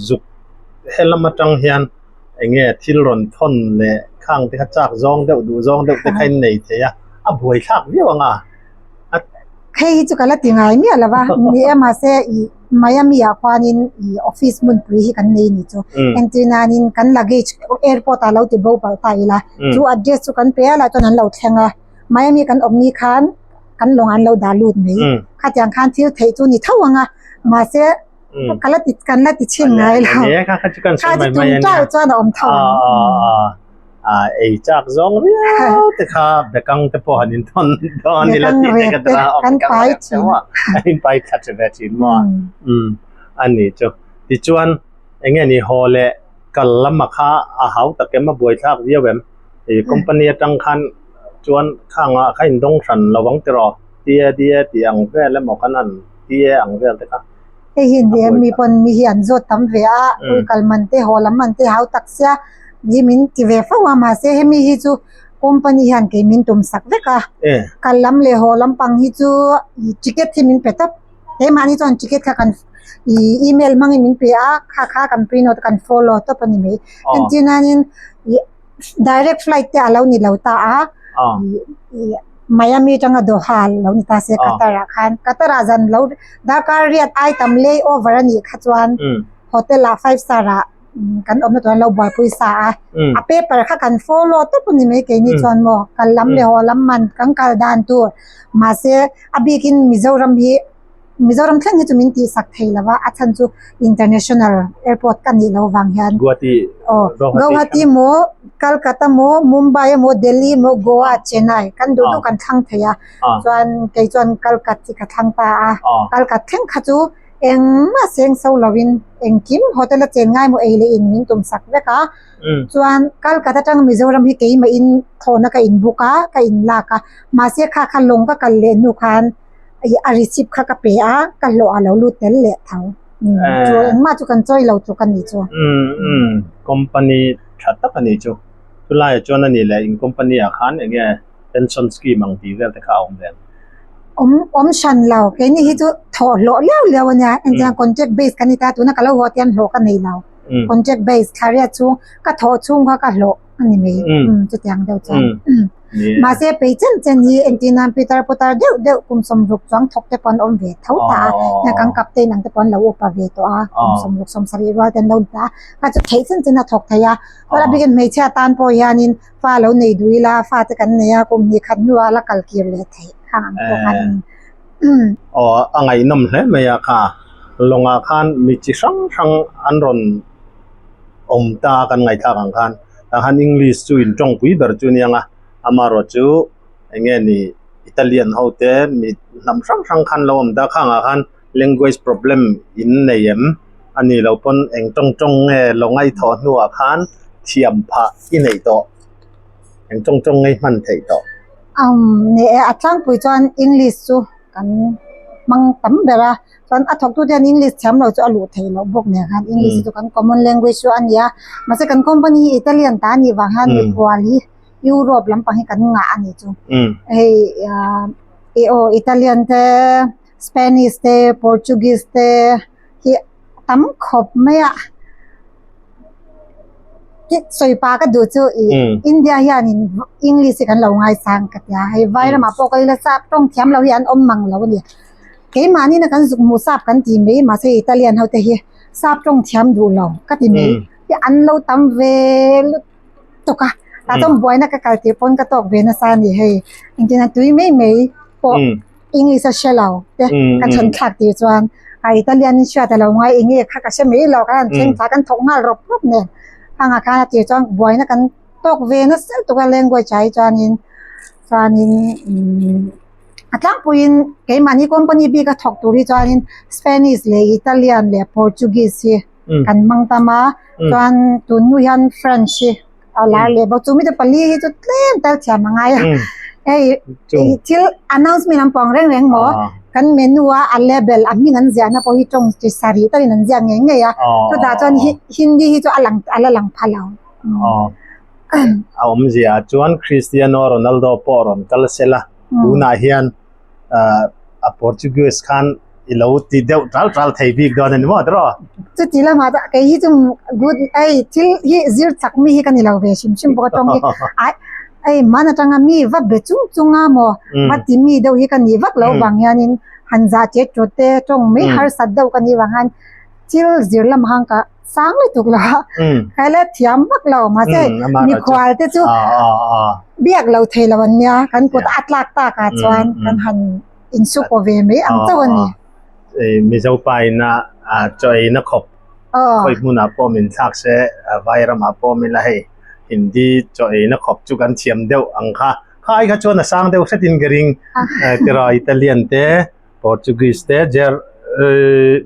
zuk helam atang hian eng nge thil rawn thawn leh khang te kha chak zawng deuh duh zawng deuh te kha in nei thei a, a buaithlak viau ang a. Hei hi chu ka la ti ngai miah lo va, ni e mahse ih Miami ah khuanin ih office hmunpui hi kan nei ni chu. Entir nanin kan luggage airport ah lo ti bo palh ta ila, chu address chu kan pe a lah chuan an lo thleng a, Miami kan awm ni khan kan lawng an lo dah lut mai. Khatiang khan thil theih chu ni tho ang a, mahse ka la ti kan la ti chhin ngai lo. Kha chu tum ṭai chuan a awm tho ang. Ah ei chak zawng viau te kha bekang te pawh han inthawn dawn ila tih te ka dara awm kan pai thin a in pai thla che ve thin maw um a ni chu tichuan eng nge ni haw leh kal lama kha a hau tak em a buaithlak viau em ih company atang khan chuan khangah kha indawng hran lo ang tiraw tia dia tih ang vel emaw khan han tia ang vel te kha. Hei hi ni em mi pawn mi hi an zawt tam ve a ui kal man te haw lam man te hau tak sia hi min ti ve fo a mahse hemi hi chu company hian kei min tum sak vek a kal lam leh haw lampang hi chu ih ticket hi min pe tawp keimahni chuan ticket kha kan ih email hmangin min pe a kha kha kan print out kan follow tawp a ni mai entir nanin ih direct flight te a lo ni lo ta a ih ih. Miami atanga Doha lo ni ta se Qatar ah khan Qatar ah zan lo darkar riat ai tam lay over a nih kha chuan hotel ah five star ah kan awmna tur an lo buaipui sa a, a paper kha kan follow tawp a ni mai keini chuan maw kal lam leh haw lam man kan kal dan tur mahse a bikin Mizoram hi Mizoram thleng hi chu min tihsak thei lo va a chhan chu international airport ka nih loh vang hian Guwahati aw Guwahati maw Calcutta maw Mumbai emaw Delhi emaw Goa Chennai kan duh duh kan thlang thei a chuan kei chuan Calcutta hi ka thlang ta a Calcutta thleng kha chu Engmah seng so lovin engkim hotel a chen ngai maw ei leh in min tum sak vek a, chuan Calcutta atang Mizoram hi keimah in thlawhna ka in book a, ka in lak a, mahse kha kha lawng ka kal leh hnu khan a receipt kha ka pe a, ka hlawh a lo lut tel leh tho. Chu engmah chu kan chawi lo tluk a ni chu. Umm company tha tak a ni chu. Chulaiah chuan a ni leh in company ah khan enge pension scheme ang tih vel te kha a awm ve ang. Awm awm hran lo keini hi chu thawh hlawh liau liau a nia engtiang contract base kan ni ta tuna ka lo haw te hian hlawh ka nei lo contract base thla riat chhung ka thawh chhung kha ka hlawh a ni mai chutiang deuh chuan mahse pei chen chen hi engtin nan pitar putar deuh deuh kum sawmruk chuang thawk te pawh an awm ve tho ta a heng kan captain ang te pawh an lo upa ve tawh a kum sawmruk sawmsarih rual te an lo ni ta a kha chu theih chen chen a thawk thei a chuan a bikin hmeichhia tan pawh hianin Fa lo nei duh ila, fate kan nei a, kum hnih khat hnuah la kal kir leh theih khang ang pawh khan Aw, a ngaihnawm hle mai a kha. Lawngah khan mi chi hrang hrang an rawn awm ta a kan ngaihthlak ang khan. Tah khan English chu in tawngpui ber chu nia nga, amaherawh chu eng nge ni Italian ho te mi hnam hrang hrang khan lo awm ta khangah khan language problem in nei em? A nih loh pawn eng tawng tawng nge lo ngaihthawh hnuah khan thiam phah i neih tawh? Eng tawng tawng nge i hman theih tawh? Umm ni e, a tlangpui chuan English chu kan hmang tam ber a, chuan a thawktu te hian English thiam lo chu a luh theih loh bawk nen khan English chu kan common language chu a ni a, mahse kan company hi Italian ta a nih vang hian mikhual hi Europe lampang hi kan ngah a nih chu. Hei ah aw Italian te Spanish te Portuguese te hi tam khawp mai a sawi pa ka duh chu ih India hianin English hi kan lo ngaisang ka tia hei vai ramah pawh kal ila sap tawng thiam lo hi an awm mang lo a ni keimahni na kan zuk hmuh sap kan ti mai mahse Italian ho te hi sap tawng thiam duh lo ka ti mai hi an lo tam ve lutuk a tah chuan buaina ka kal tir pawn ka tawk ve nasa a ni hei engtin a tui mai mai pawh. English a hre lo te ka chhan thlak tir chuan a Italian in hriat a lo ngai eng nge kha ka hre mai lo kan thleng thla kan thawk nghal rawp rawp nen hangah khan a tir chuan buaina kan tawk ve nasa lutuk a language ah hi chuanin chuanin umm a tlangpuiin keimahni company bik a thawk tur hi chuanin Spanish leh Italian leh Portuguese hi kan hmang tam a chuan tun hnu hian French hi a lar leh bawk chu mite pali hi chu tlem tal thiam a ngai a hei thil announcement an pawng reng reng maw kan menu a a label a hming an ziahna pawh hi tawng chi sarih takin an ziak ngei ngei a chutah chuan hindi hi chu a lang a la lang pha lo a awmzia chuan Cristiano Ronaldo pawh rawn kal sela tunah hian a Portuguese khan i lo ti deuh tal tal thei bik dawn a ni maw tiraw? Chuti lamah chuan kei hi chu good ei thil hi zir chak mi hi ka ni lo ve hrim hrim bawk a tawng hi ai ei hman atanga mi va be chung chung a maw va ti mi deuh hi ka ni vak lo vang hianin han zah che tawt te tawng mai harsat deuh ka ni vang hian thil zir lamah khan ka sang lutuk lo a khaile thiam vak lo mahse mikhual te chu biak lo thei lo an nia kan kut a tlak tak ah chuan kan han insuk aw ve mai ang chauh a ni. Mizo pa ina chaw ei na khawp khawi hmunah pawh min thlak se vai ramah pawh min la hei Hindi chaw ei na khawp chu kan thiam deuh ang kha kha ai kha chuan a sang deuh hretin ka ring tiraw Italian te Portuguese te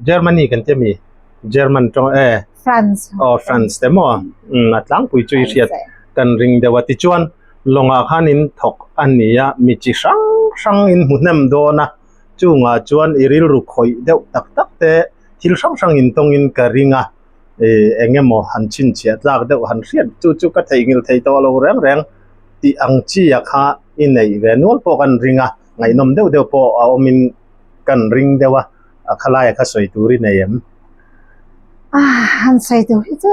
Germany kan ti a mi German tawng e France aw France te maw a tlangpui chu i hriat kan ring deuh a tichuan lawngah khan in thawk a ni a mi chi hrang hrang in hmu hnem dawn a chungah chuan i rilru khawih deuh tak tak te thil hrang hrang in tawngin ka ring a ih eng emaw han chhinchhiah tlak deuh han hriat chu chu ka theihnghilh thei tawh lo reng reng tih ang chi ah kha i neih ve nual pawh kan ring a ngaihnawm deuh deuh pawh a awmin kan ring deuh a a khalai a kha sawi tur i nei em? Ah han sawi tur hi chu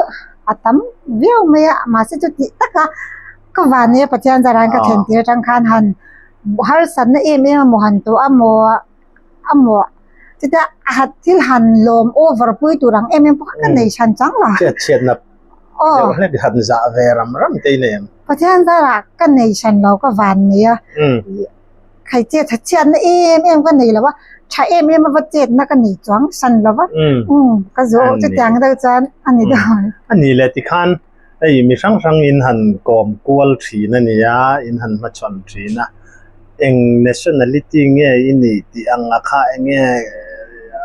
a tam viau mai a mahse chu tih taka ka van e Pathian zarain ka thlen tir atang khan han. Harsatna em em a maw han tawh a maw a maw chutia a hat thil han lawm over pui tur ang em em pawh kha ka nei hran chang lo. Chhiat chhiatna deuh hlek han zah ve ram ram te i nei em? Pathian zarah ka nei hran lo ka van nei a. Khai chet tha chhiatna em em ka nei lo a, tha em em a va chetna ka nei chuang hran lo va. Ka zawh chutiang deuh chuan a ni dawn. A ni leh tikhan hei mi hrang hrang in han kawm kual thin a nia, in han hmachhawn thin a, eng nationality nge i nih tih ang a kha eng nge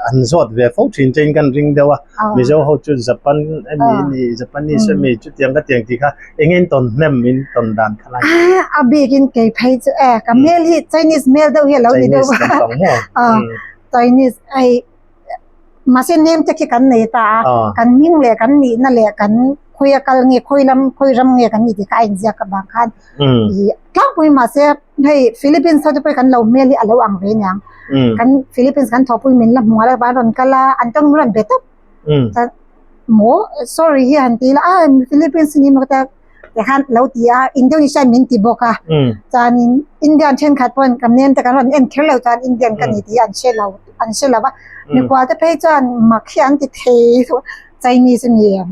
an zawt ve fo thin che in kan ring deuh a, Mizo ho chu Japan emi i nih, Japanese emi chutiang ka tiang tih kha eng nge in tawn hnem in tawn dan kha lai. A bik in kei phei chu e ka hmel hi Chinese hmel deuh hi a lo ni deuh a, Chinese lampang maw? Chinese hei Mahse name te khi kan nei ta a, kan hming leh kan nihna leh kan khawi a kal nge khawi lam khawi ram nge kan nih tih kha a inziak avang khan ih tlangpui mahse hei Philippines ho te pawh hi kan lo hmel hi a lo ang ve aniang kan Philippines kan thawhpui min la hmu ngai lo an rawn kal a an tawng rawn be tawp chuan maw sorry hi han ti ila a Philippines hi ni maw ka tia Tikhan lo ti a, Indonesia in min ti bawk a, chuanin Indian thenkhat pawhin ka name te kan rawn en kher lo chuan Indian ka ni tih an hre lo, an hre lo va. Mikhual te phei chuan mak hi an ti thei Chinese a ni em?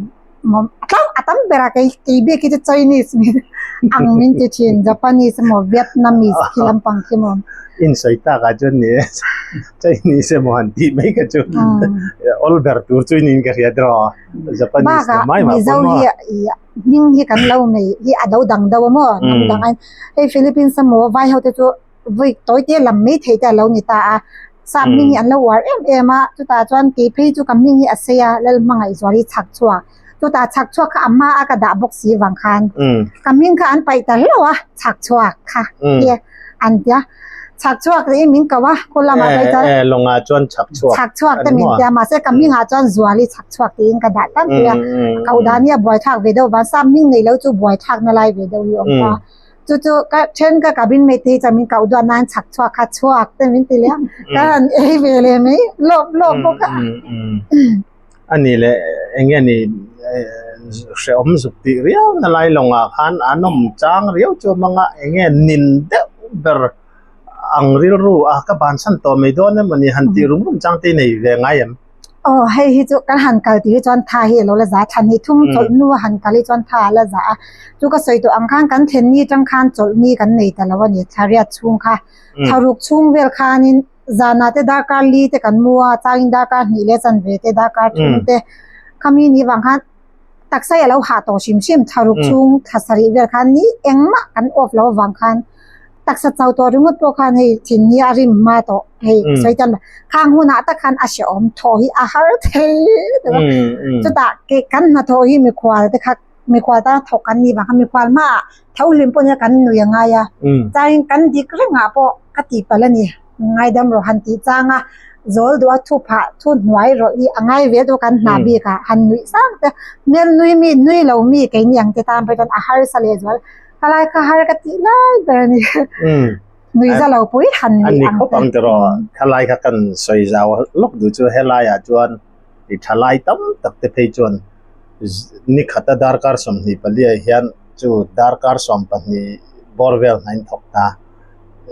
A tlang a tam ber a kei kei bik hi chu Chinese min ang min ti thin, Japanese emaw Vietnamese khi lampang khi maw. Insawi takah chuan ni e, Chinese emaw han tih mai kha chu awl ber tur chu niin ka hria tiraw. Japanese Bakah mai mah Mizo pawh maw? hi i hming hi kan lo nei hi a do dang deuh a maw hnam dang aiin hei Philippines emaw vai ho te chu vawi tawi te lam mai thei te a lo ni ta a sap hming hi an lo uar em em a chutah chuan kei phei chu ka hming hi a sei a Lalhmangaihzuali chhak chhuak chutah chhak chhuak kha a hma a ka dah bawk si vang khan ka hming kha an paih ta hlauh a chhak chhuak kha hi an tia chhak chhuak tiin min ko a khu lamah phei chuan Eh, lawngah chuan chhak chhuak chhak chhuak te min tia mahse ka hmingah chuan Zuali chhak chhuak tiin ka dah tam pui a ko dan hi a buai thlak ve deuh vang sam hming nei lo chu buai thlak na lai ve deuh hi awm ta chu chu ka then ka cabin mate te hi chuan min koh duat nan chhak chhuak kha chhuak te min ti leh a ka han ei ve leh mai lawp lawp bawk a. A ni leh eng nge ni hrehawm zuk tih riau na lai lawngah khan an awm chang riau chu a hmang a, eng nge nin deuh ber ang rilru a ka bansan tawh mai dawn emaw ni han tih rum rum chang te i nei ve ngai em? Aw hei hi chu kan han kal tih hi chuan tha hi a lo la za thlan hi thum chawlh hnu a han kal hi chuan tha a la za a, chu ka sawi tawh ang khan kan thlen ni atang khan chawlh ni kan nei ta lo a ni thlariat chhung kha thlaruk chhung vel khanin Zanah te darkar li te kan mu a, changin darkar hnih leh chanve te darkar thum te khami ni vang khan taksa hi a lo hah tawh hrim hrim thlaruk chhung thla sarih vel khan ni engmah kan off lo avang khan taksa chau tawh ringawt pawh khan hei thin hi a rim hma tawh hei sawi tan khang hunah tak khan a hrehawm thaw hi a har thei lutuk a chutah kan hnathawh hi mikhual te kha mikhual tan thawk kan ni vang khan mikhual hmaah tho hlim pawh nia kan nui a ngai a chuanin kan dik rengah pawh ka tihpalh a ni ngaidam rawh han tih chang a zawl duh a thu phah thu hnuai rawh hi a ngai ve deuh kan hna bik ah han nuih sang te hmel nui mi nui lo mi keini ang te tan pawh chuan a harsa leh zual khalai kha har ka tih lai ber a ni nui za lo pui han nuih ang te. A ni khawp ang tiraw khalai kha kan sawi zau lawk duh chu helaiah chuan i thalai tam tak te phei chuan ni khata darkar 24 ah hian chu darkar 12 bawr vel hnain thawk ta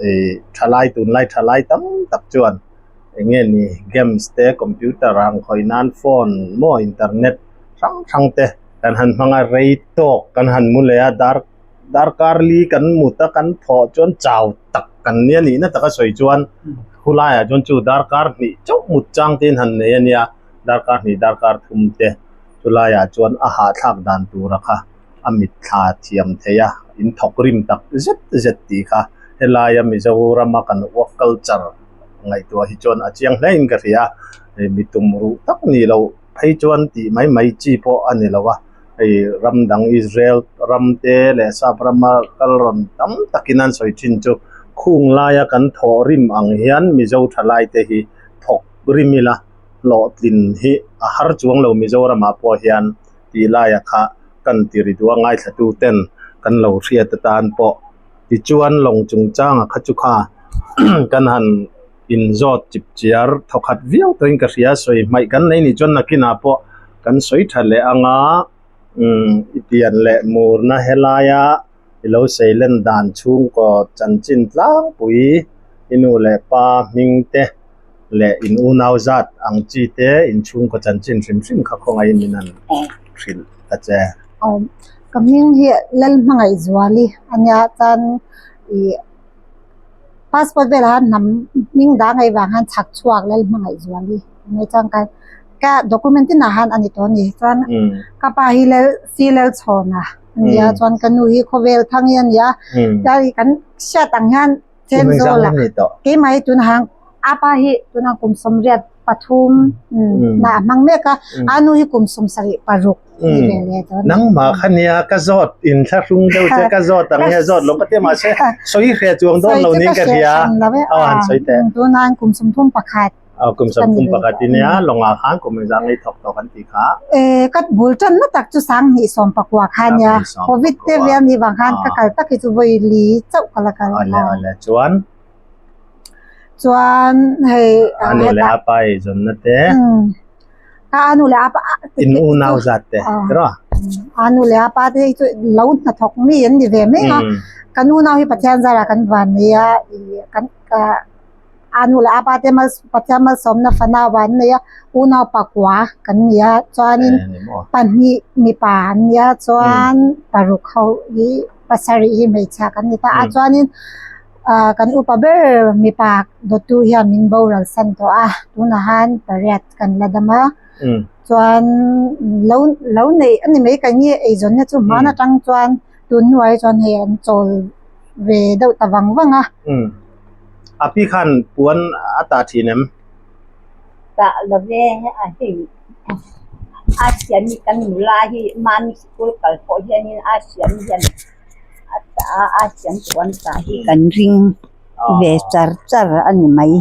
ih thalai tunlai thalai tam tak chuan eng nge ni games te computer ang khawih nan phone maw internet hrang hrang te kan han hmang a rei tawk kan han mu leh a dar darkar li kan mut a kan thawh chuan chau tak kan nia nihna taka sawi chuan khulaiah chuan chu darkar hnih chauh mut chang te in han nei a nia darkar hnih darkar thum te chulaiah chuan a hahthlak dan tura kha a mitthla thiam thei a in thawk rim tak zet zet tih kha helaia Mizorama kan work culture ngaihtuah hi chuan a chiang hle in ka hria a mi tum ruh tak ni loh phei chuan tih mai mai chi pawh a ni lo a hei ram dang Israel ram te leh sap rama kal rawn tam takin an sawi thin chu khung laia kan thawh rim ang hian Mizo thalai te hi thawk rim ila hlawhtlin hi a har chuang lo Mizoramah pawh hian tih laia kha kan ti ri duh a ngaithlatu ten kan lo hriat atan pawh tichuan lawng chungchanga kha chu kha kan han inzawt chip chiar thawkhat viau tawhin ka hria sawi hmaih kan nei nih chuan nakinah pawh kan sawi tha leh anga umm i pian leh murna helaia. I lo seilen dan chhungkaw chanchin tlangpui i nu leh pa hming te leh in unau zat ang chi te in chhungkaw chanchin hrim hrim kha khawngaihin min han hrilh ta che. Awm ka hming hi Lalhmangaihzuali a nia chuan ih passport velah khan hnam hming dang ei vang khan chhak chhuak Lalhmangaihzuali a nia chuan ka ka document tinah khan a ni tawh a ni chuan ka pa hi Lal si Lalchhawna a nia chuan ka nu hi khawvel thang hi a ni a chuan ih kan hriat ang hian Thenzawl ah keimah hi tunah hian a pa hi tunah kum 83 na a hmang mek a, a nu hi kum 76 ni ve leh tawh a ni. Nangmah kha nia ka zawt inthlahrung deuh che ka zawt ang nge zawt lo ka ti a mahse sawi hreh chuang dawn lo niin ka hria aw han sawi teh. Tunah hian kum 31. Aw kum 31 i nia lawngah khan kum engzah ngei thawk tawh kan ti kha. Eh ka bul tanna tak chu 2019 kha nia covid te vel ni vang khan ka kal tak hi chu vawi li chauh ka la kal. Awle awle chuan. Chuan hei a nu leh a pa ei zawnna te. Ka a nu leh a pa in unau zat te tiraw. A nu leh a pa te hi chu lo hnathawk mi an ni ve mai a kan unau hi Pathian zarah kan van nei a kan ka. A nu leh a pa te mal Pathian malsawmna fanau an nei a, unau pakua kan ni a, chuanin pahnih mipa an ni a, chuan paruk ho hi pasarih hi hmeichhia kan ni ta a, chuanin ah kan upa ber mipa dawttu hian min boral san tawh a, tunah han pariat kan la dam a, chuan lo lo neih a ni mai ka nge eizawnna chu hman atang chuan tun hnuai chuan hei an chawl ve deuh ta vang vang a. A pi khan puan a tah thin em? Tah lo ve a hei a siami kan nula hi mami sikul kal pawh hianin a siam hian a tah a, a siam puan tah hi kan ring ve char char a ni mai.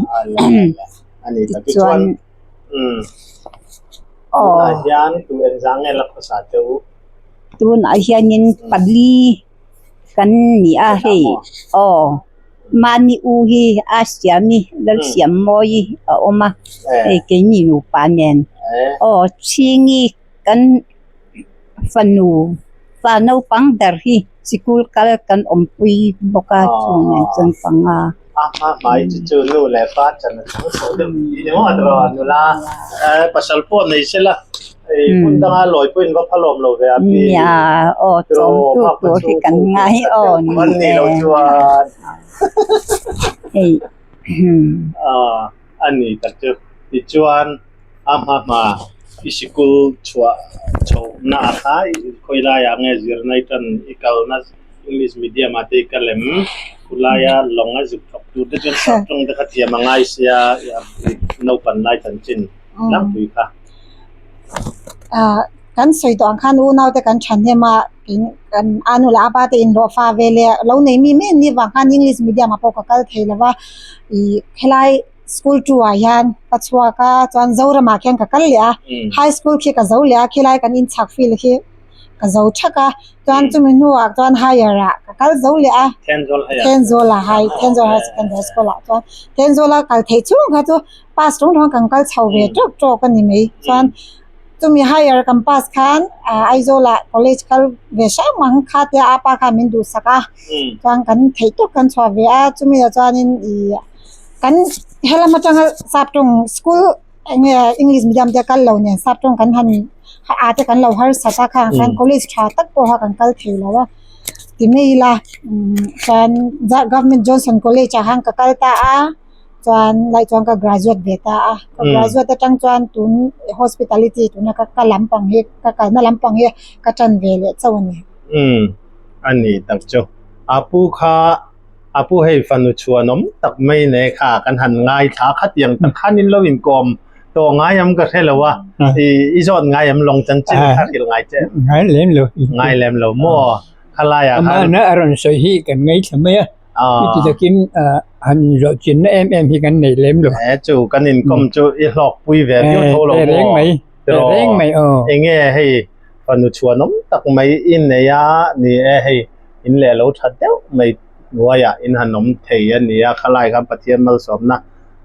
Tichuan tunah hian tu engzah nge la khawsa teh u? Tunah hianin pali kan ni a hei aw. Mahni u hi a siam i Lalsiam mawi a awm a, hei keini nupa nen aw chhingi kan fanu fa naupang ber hi sikul kal kan awmpui bawk a chung nen chuan panga. A hma hmai chu chu nu leh pa chan a chang chho deuh tih ni maw a tiraw nula pasal pawh nei sela hei hmun danga lawi pawhin va phalawm lo ve a pi Nia aw chawm tu tur hi kan ngai aw ni e ni lo chuan hei a ni tak chu tichuan a hma hma i sikul chhuah chhoh na ah kha khawi laiah nge zirna i tan i kalna English medium ah te i kal em? Khulaia lawng a zuk thawk tur te chuan sap tawng te kha thiam a ngai sia naupan lai chanchin tlangpui kha. Ah kan sawi tawh ang khan unau te kan thahnem a kan a nu leh a pa te inhlawh fa ve leh lo nei mi mai an nih vang khan English medium ah pawh ka kal thei lo va ih helai school two ah hian ka chhuak a chuan Zoram ah khian ka kal leh a high school khi ka zo leh a khilai kan inchhak field khi ka zo thak a chuan chumi hnuah chuan higher ah ka kal zo leh a Thenzawl ah high Thenzawl high secondary school ah chuan Thenzawl a kal theih chhung kha chu pass reng reng kan kal chho ve tawk tawk a ni mai chuan chumi higher kan pass khan ah Aizawl ah college kal ve hrang ang kha tia a pa khan min duhsak a chuan kan theih tawk kan chhuah ve a chumi ah chuanin ih kan helam atanga sap tawng school eng nge English medium te kal lo nen sap tawng kan han a te kan lo harsat a khang khan college tha tak pawh kha kan kal thei lo a ti mai ila chuan government Johnson college ah khan ka kal ta a chuan lai chuan ka graduate ve ta a ka graduate atang chuan tun hospitality tuna ka ka lampang hi ka kalna lampang hi ka tan ve leh chauh a ni. Umm a ni tak chu a pu kha a pu hei fanu chhuanawm tak mai nei kha kan han ngaithla khatiang tak khan in lo inkawm tawh ngai am ka hre lo a i i zawt ngai am lawng chanchin kha hrilh ngai che ngai lem lo ngai lem lo maw khalai ah khan amah a rawn sawi hi kan ngaithla mai a chuti takin han zawh chinna em em hi kan nei lem lo e chu kan inkawm chu i hlawk pui ve viau tho lo maw reng mai reng mai aw enge hei fanu chhuanawm tak mai i nei a ni e hei in leh lo tha deuh mai hnuaiah in han awm thei a ni a khalai khan Pathian malsawmna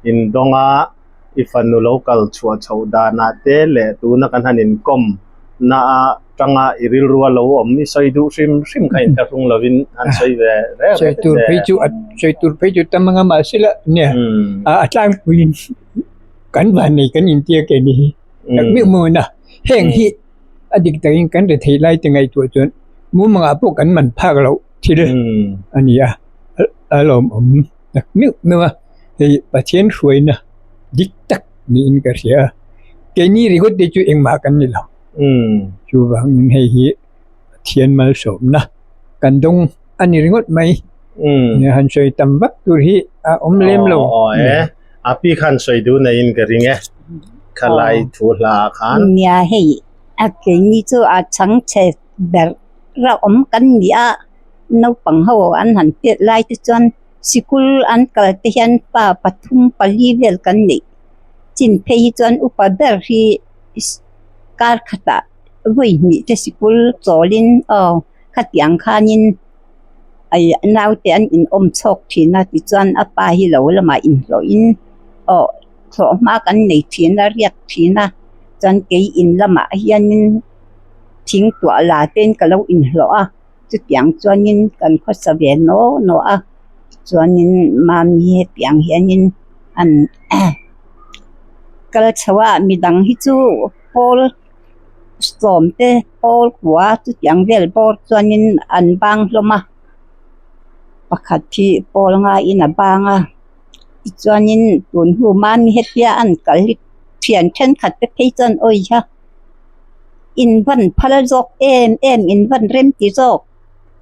in dawng a i fanu lo kal chhuah chhoh danah te leh tuna kan han inkawm Na atanga i rilru a lo awm i sawi duh hrim hrim kha inthlahrung lovin an sawi ve reng Sawi tur phei chu a sawi tur phei chu tam anga mahse la nia a tlangpuiin kan vannei kan intia ke ni hi tak meuh meuh a na heng hi a dik takin kan ri thei lai te ngaihtuah chuan mumangah pawh kan man phak loh thil a ni a a lawmawm tak meuh meuh a hei Pathian hruaina dik tak niin ka hria a keini ringawt te chu engmah kan ni lo chuvangin hei hi Pathian malsawmna kan dawng a ni ringawt mai han sawi tam vak tur hi a awm lem lo. A pi khan sawi duh neiin ka ring e khalai thu hla ah khan. Nia hei a keini chu a chhangchhe ber ra awm kan ni a naupang ho an han tet lai te chuan sikul an kal te hian pa pathum pali vel kan neih chin phei hi chuan upa ber hi kar khatah vawi hnih te sikul chawlin aw khatiang khanin naute an inawm chhawk thin a tichuan a pa hi lo lamah inhlawhin aw thlawh hma kan nei thin a riak thin a chuan kei in lamah hianin thing tuah la ten ka lo inhlawh a chutiang chuanin kan khawsa ve naw naw a chuanin mami hetiang hianin an kal chho a midang hi chu pawl sawm te pawl kua chutiang vel bawr chuanin an bang hlawm a pakhat hi pawl ngaiin a bang a tichuanin tun hnu mami hetia an kal hi thian thenkhat te phei chuan awiha in van phal zawk em em in van rem ti zawk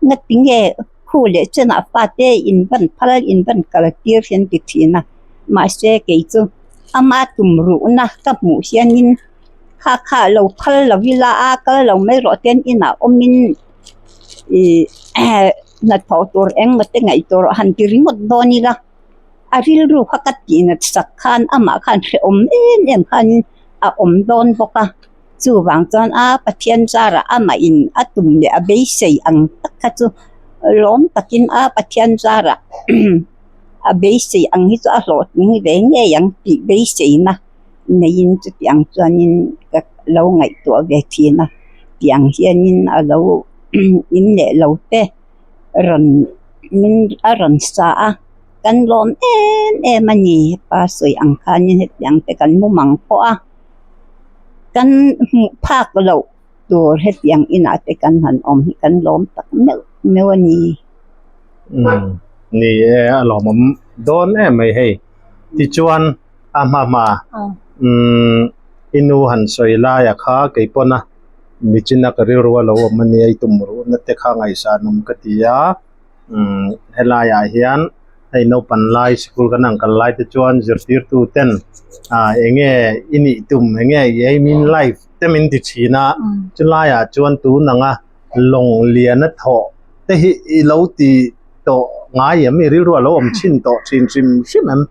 ngati nge khu leh chenah fate in van phal in van kal tir hi an ti thin a mahse kei chu ama tum ruhna ka hmuh hianin kha kha lo phal lo ila a kal lo mai rawh te inah awmin ih hnathawh tur engemaw te ngaih tur han ti ringawt dawn ila a rilru kha ka tih nat sak khan amah khan hrehawm em em khanin a awm dawn bawk a chuvang chuan a Pathian zarah amah in a tum leh a beisei ang tak kha chu lawm takin a Pathian zarah a beisei ang hi chu a hlawhtling ve ngei ang tih beiseina neiin chutiang chuanin ka lo ngaihtuah ve thin a tiang hianin a lo in leh lo te rawn min a rawn sa a kan lawm em em a ni pa sawi ang khanin hetiang te kan mu mang pawh a kan hmuh phak loh tur hetiang inah te kan han awm hi kan lawm tak meuh meuh a ni. Ni e a lawmawm dawn em mai hei tichuan a hma hma umm i nu han sawi laia kha kei pawn a nichina ka rilru a lo awm a nia i tum ruhna te kha ngaihsan awm ka ti a umm helaiah hian hei naupan lai sikul kan ang kal lai te chuan zirtirtu ten ah eng nge i nih tum eng nge i aim in life te min ti thin a chulaiah chuan tun anga lawng lian a thawh te hi i lo ti tawh ngai em i rilru a lo awm thin tawh thin hrim hrim em.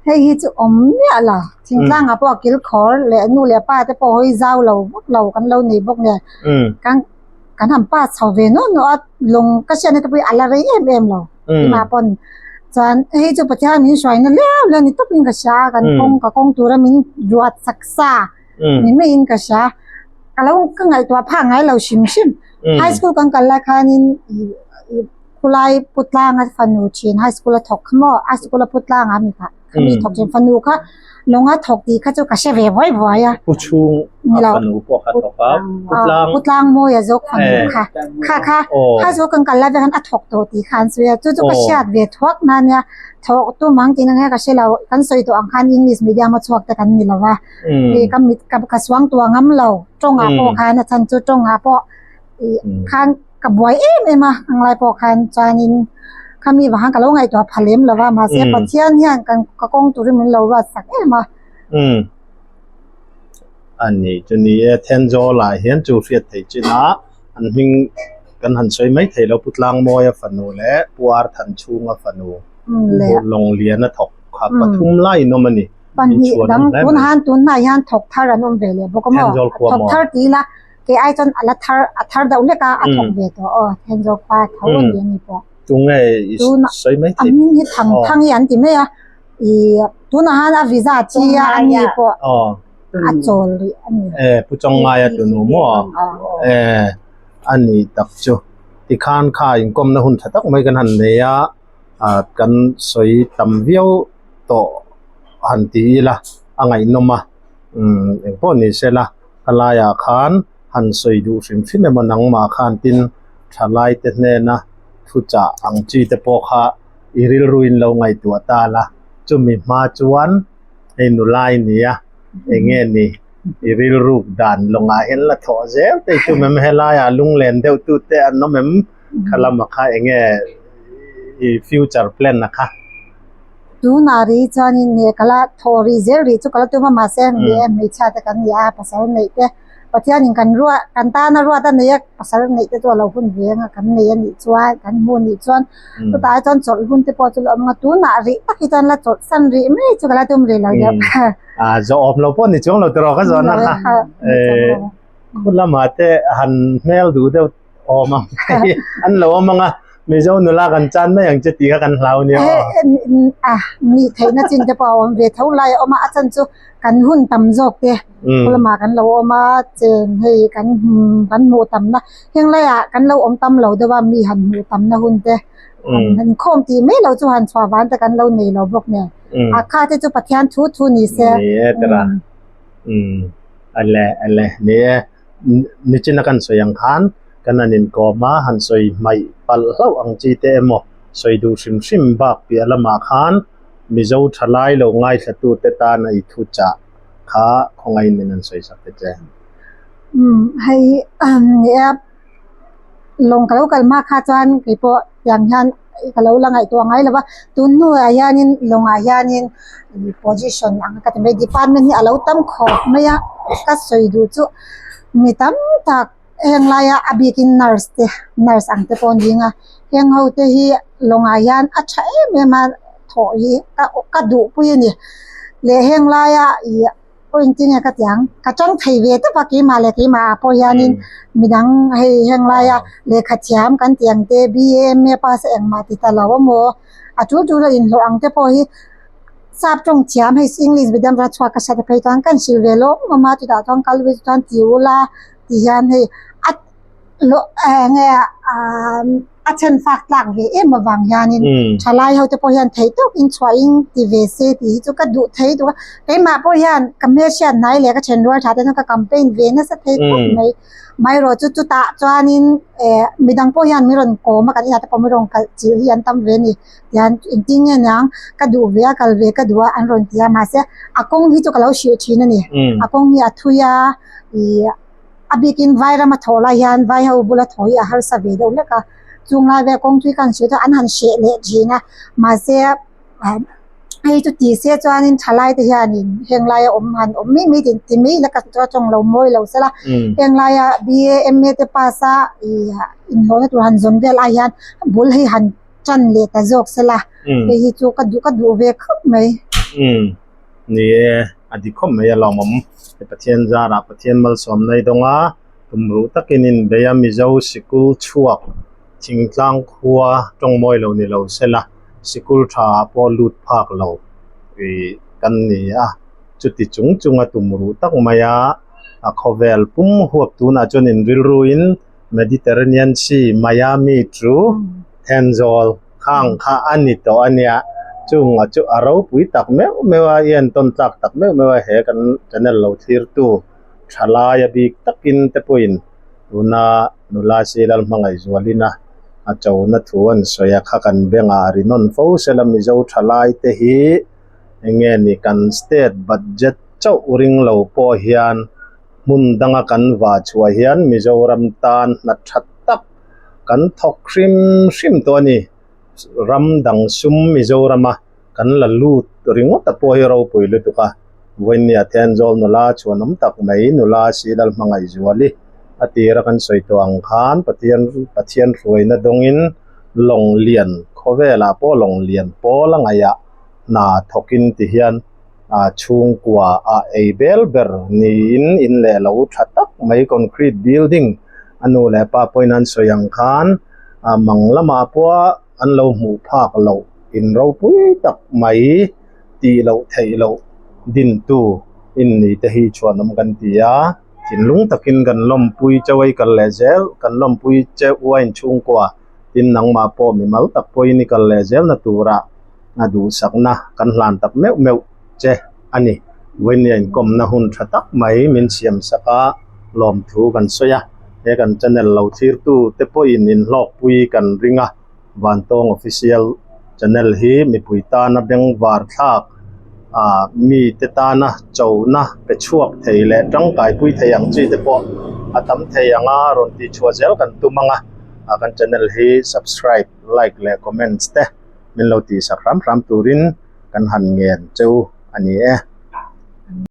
Hei hi chu awm miah lo thingtlang ah pawh a kil khawr leh nu leh pa te pawh hawi zau lo vak lo kan lo nei bawk nen kan kan han pass chho ve nuah nuah a lawng ka hriatna te pawh hi a la rei em em lo tunah pawn chuan hei chu Pathian min hruaina liau liau ni tawpin ka hria a kan kawng ka kawng tura min ruat sak sa ni maiin ka hria ka lo ka ngaihtuah phah ngai lo hrim hrim high school kan kal lai khanin Khulai Putlanga fanu thin high school a thawk kha maw high school a Putlanga mi kha khami thawk thin fanu kha lawnga thawk tih kha chu ka hre ve buai buai a. Pu chhung a fanu pawh kha thawk a Putlang Putlang Mawia zawk fanu kha kha kha high school kan kal lai vek khan a thawk tawh tih kha an sawi a chu chu ka hriat ve thuak na nia thawk tum ang tih na nge ka hre lo kan sawi tawh ang khan English medium a chhuak te kan ni lo a hei ka mit ka suang tuah ngam lo tawngah pawh khan a chhan chu tawngah pawh ih khan ka buai em em a anglai pawh khan chuanin khami vang khan ka lo ngaihtuah pha lem lo va mahse Pathian hian kan ka kawng turin min lo ruat sak em a. Umm a ni chu ni e Thenzawl ah hian chu hriat theih chin a an hming kan han sawi mai thei lo Pu Tlangmawia fanu leh Pu Arthanchhunga fanu Lawnglian a thawk kha pathum lai in awm a ni. Pahnih dang tun han tun hnai hian thawk thar an awm ve leh bawk a maw thawk thar ti ila Kei ai chuan a la thar a thar deuh hlek a, a thawk ve tawh aw, Thenzawl khua tho a ni a ni pawh. Tunge i sawi mai thei? A hming hi Thangthang hi an ti mai a, i tunah han a visa chi a a ni pawh. Aw. a chawl rih a ni. E Pu Chawngaia tunu maw? E a ni tak chu. Tikhan kha inkawmna hun tha tak mai kan han nei a, kan sawi tam viau tawh han ti ila a ngaihnawm a, umm engpawh ni sela ka laiah khan han sawi duh hrim hrim emaw nangmah khan tin thalai te hnena thuchah ang chi te pawh kha i rilruin lo ngaihtuah ta la, chumi hma chuan hei nula i ni a, eng nge ni i rilruk dan lawngah hian la thawh zel te i tum em? Helaiah lunglen deuh tu te an awm em? Kha lamah kha eng nge i future plan a kha? Tunah rih chuanin nge ka la thawh rih zel rih chu ka la tum a, mahse ni e hmeichhia te kan ni a, pasal neih te Pathianin kan ruah kan tana ruat a nei a, pasal neih te chu a lo hun ve anga kan nei a nih chuan kan hmu a nih chuan chutah chuan chawlh hun te pawh chu la awm ang a, tunah rih tak hi chuan la chawlh san rih mai chu ka la tum rih lo deuh. A zawhawm lo pawh ni chuang lo tiraw ka zawhna kha. Khu lamah te han hmel duh deuh awm ang an lo awm ang a, Mizo nula kan chan mai ang che tih kha kan hlau nia aw. A nih theihna chin te pawh a awm ve tho lai a awm a, a chan chu kan hun tam zawk te khaw lamah kan lo awm a, chen hei kan kan hmuh tamna heng laiah kan lo awm tam lo deuh a, mi han hmuh tamna hun te han inkhawm tih mai lo chu han chhuah van te kan lo nei lo bawk nen a kha te chu Pathian thu thu ni se. Ni e tira ale ale ni e. Nichina kan sawi ang khan kan han inkawm a, han sawi hmaih palh hlauh ang chi te emaw sawi duh hrim hrim bak piah lamah khan Mizo thalai lo ngaithlatute tana i thu chah kha khawngaih min han sawi sak te che. Umm hei nia lawng ka lo kal hma kha chuan keipawh tiang hian ka lo la ngaihtuah ngai lo va, tun hnuah hianin lawngah hianin position ang ka ti mai department hi a lo tam khawp mai a, ka sawi duh chu mi tam tak heng laia a bikin nurse te nurse ang te pawh an ding a, heng ho te hi lawngah hian a tha em em a thawh hi ka duh pui a ni leh heng laia ih. Aw engtin nge ka ti ang? Ka tang thei ve tawp a keimah leh keimah ah pawh hianin midang hei heng laia lehkha thiam kan tih ang te BA MA pass a engmah ti ta lo amaw a tul tul a inhlawh ang te pawh hi sap tawng thiam hei English medium ram chhuak ka hriat phei chuan kan hrilh ve lawm awm a chutah chuan kal ve chuan ti ula ti hian hei a enge a then fak tlak ve em avang hianin thalai ho te pawh hian theih tawk in chhuah in ti ve se tih hi chu ka duh thei duh a keimah pawh hian ka hmelhriat hnai leh ka then rual tha te chuan ka campaign ve nasa thei khawp mai amaherawh chu chutah chuanin eh midang pawh hian min rawn kawm a kan inah te pawh min rawn kalh chilh hi an tam ve a ni tihian engtin nge niang ka duh ve a kal ve ka duh a an rawn ti a mahse a kawng hi chu ka lo hrih thin a ni a kawng hi a thui a ih. A bikin vai rama thawh lai hian vai ho bula thaw hi a harsa ve deuh hlek a, chung lai vel kawng tui khan hrilh chuan an han hreh leh thin a, mahse hei chu ti se chuanin thalai te hianin heng laia awm han awm mai mai ti mai ila ka tawng lo mawi lo sela, heng laia BA MA te pass a ih inhlawhna tur han zawn vel ai hian bul hei han tan leh ta zawk sela, hei hi chu ka duh ka duh ve khawp mai. Ni e, a dik khawp mai a lawmawm. He Pathian zarah Pathian malsawm nai dawng a, tumruh takin inbei a Mizo sikul chhuak thingtlang khua tawngmawi lo ni lo sela sikul tha ah pawh lut phak lo ih kan ni a. Chuti chung chunga tumruh tak mai a, a khawvel pum huap tunah chuan inrilruin Mediterranean Sea, Miami chu Thenzawl Khang kha a ni tawh a nia, chunga chu a ropui tak meuh meuh a, i entawn tlak tak meuh meuh a, he kan channel lo thlirtu thalai a bik takin te pawhin tuna nula Silal Hmangaihzualin a a chona thu an sawi a, kha kan bengah ri nawn fo sela Mizo thalai te hi enge ni kan state budget chauh ring lo pawh hian hmun danga kan vah chhuah hian Mizoram tan hna tha tak kan thawk hrim hrim tawh a ni. Ram dang sum Mizorama kan la lut ringawt a pawh hi ropui lutuk a. Vawinia Thenzawl nula chhuanawm tak mai nula Silal Hmangaihzuali a tira kan sawi tawh ang khan Pathian Pathian hruaina dawngin lawng lian khawvelah pawh lawng lian pawl a ngaihah hna thawkin ti hian a chhungkua a ei bel ber niin in leh lo tha tak mai concrete building a nu leh pa pawhin an sawi ang khan a mang lamah pawh an lo hmuh phak loh in ropui tak mai tih loh theih loh dintu. In ni te hi chhuanawm kan ti a, thinlung takin kan lawmpui chauh a i kal leh zel, kan lawmpui cheuh a inchhungkua tin nangmah pawh mimal tak pawhin i kal leh zelna turah a duhsakna kan hlan tak meuh meuh che a ni. Vawinia inkawmna hun tha tak mai min siam sak a, lawmthu kan sawi a, he kan channel lo thlirtu te pawhin inhlawkpui kan ring a. Vantawng Official channel hi mipui tana bengvar thlak ah mite tana chona pe chhuak thei leh tangkaipui thei ang chi te pawh a tam thei anga rawn tih chhuah zel kan tum ang a, ah kan channel hi subscribe, like leh comments te min lo tihsak hram hram turin kan han ngen cheu a ni e.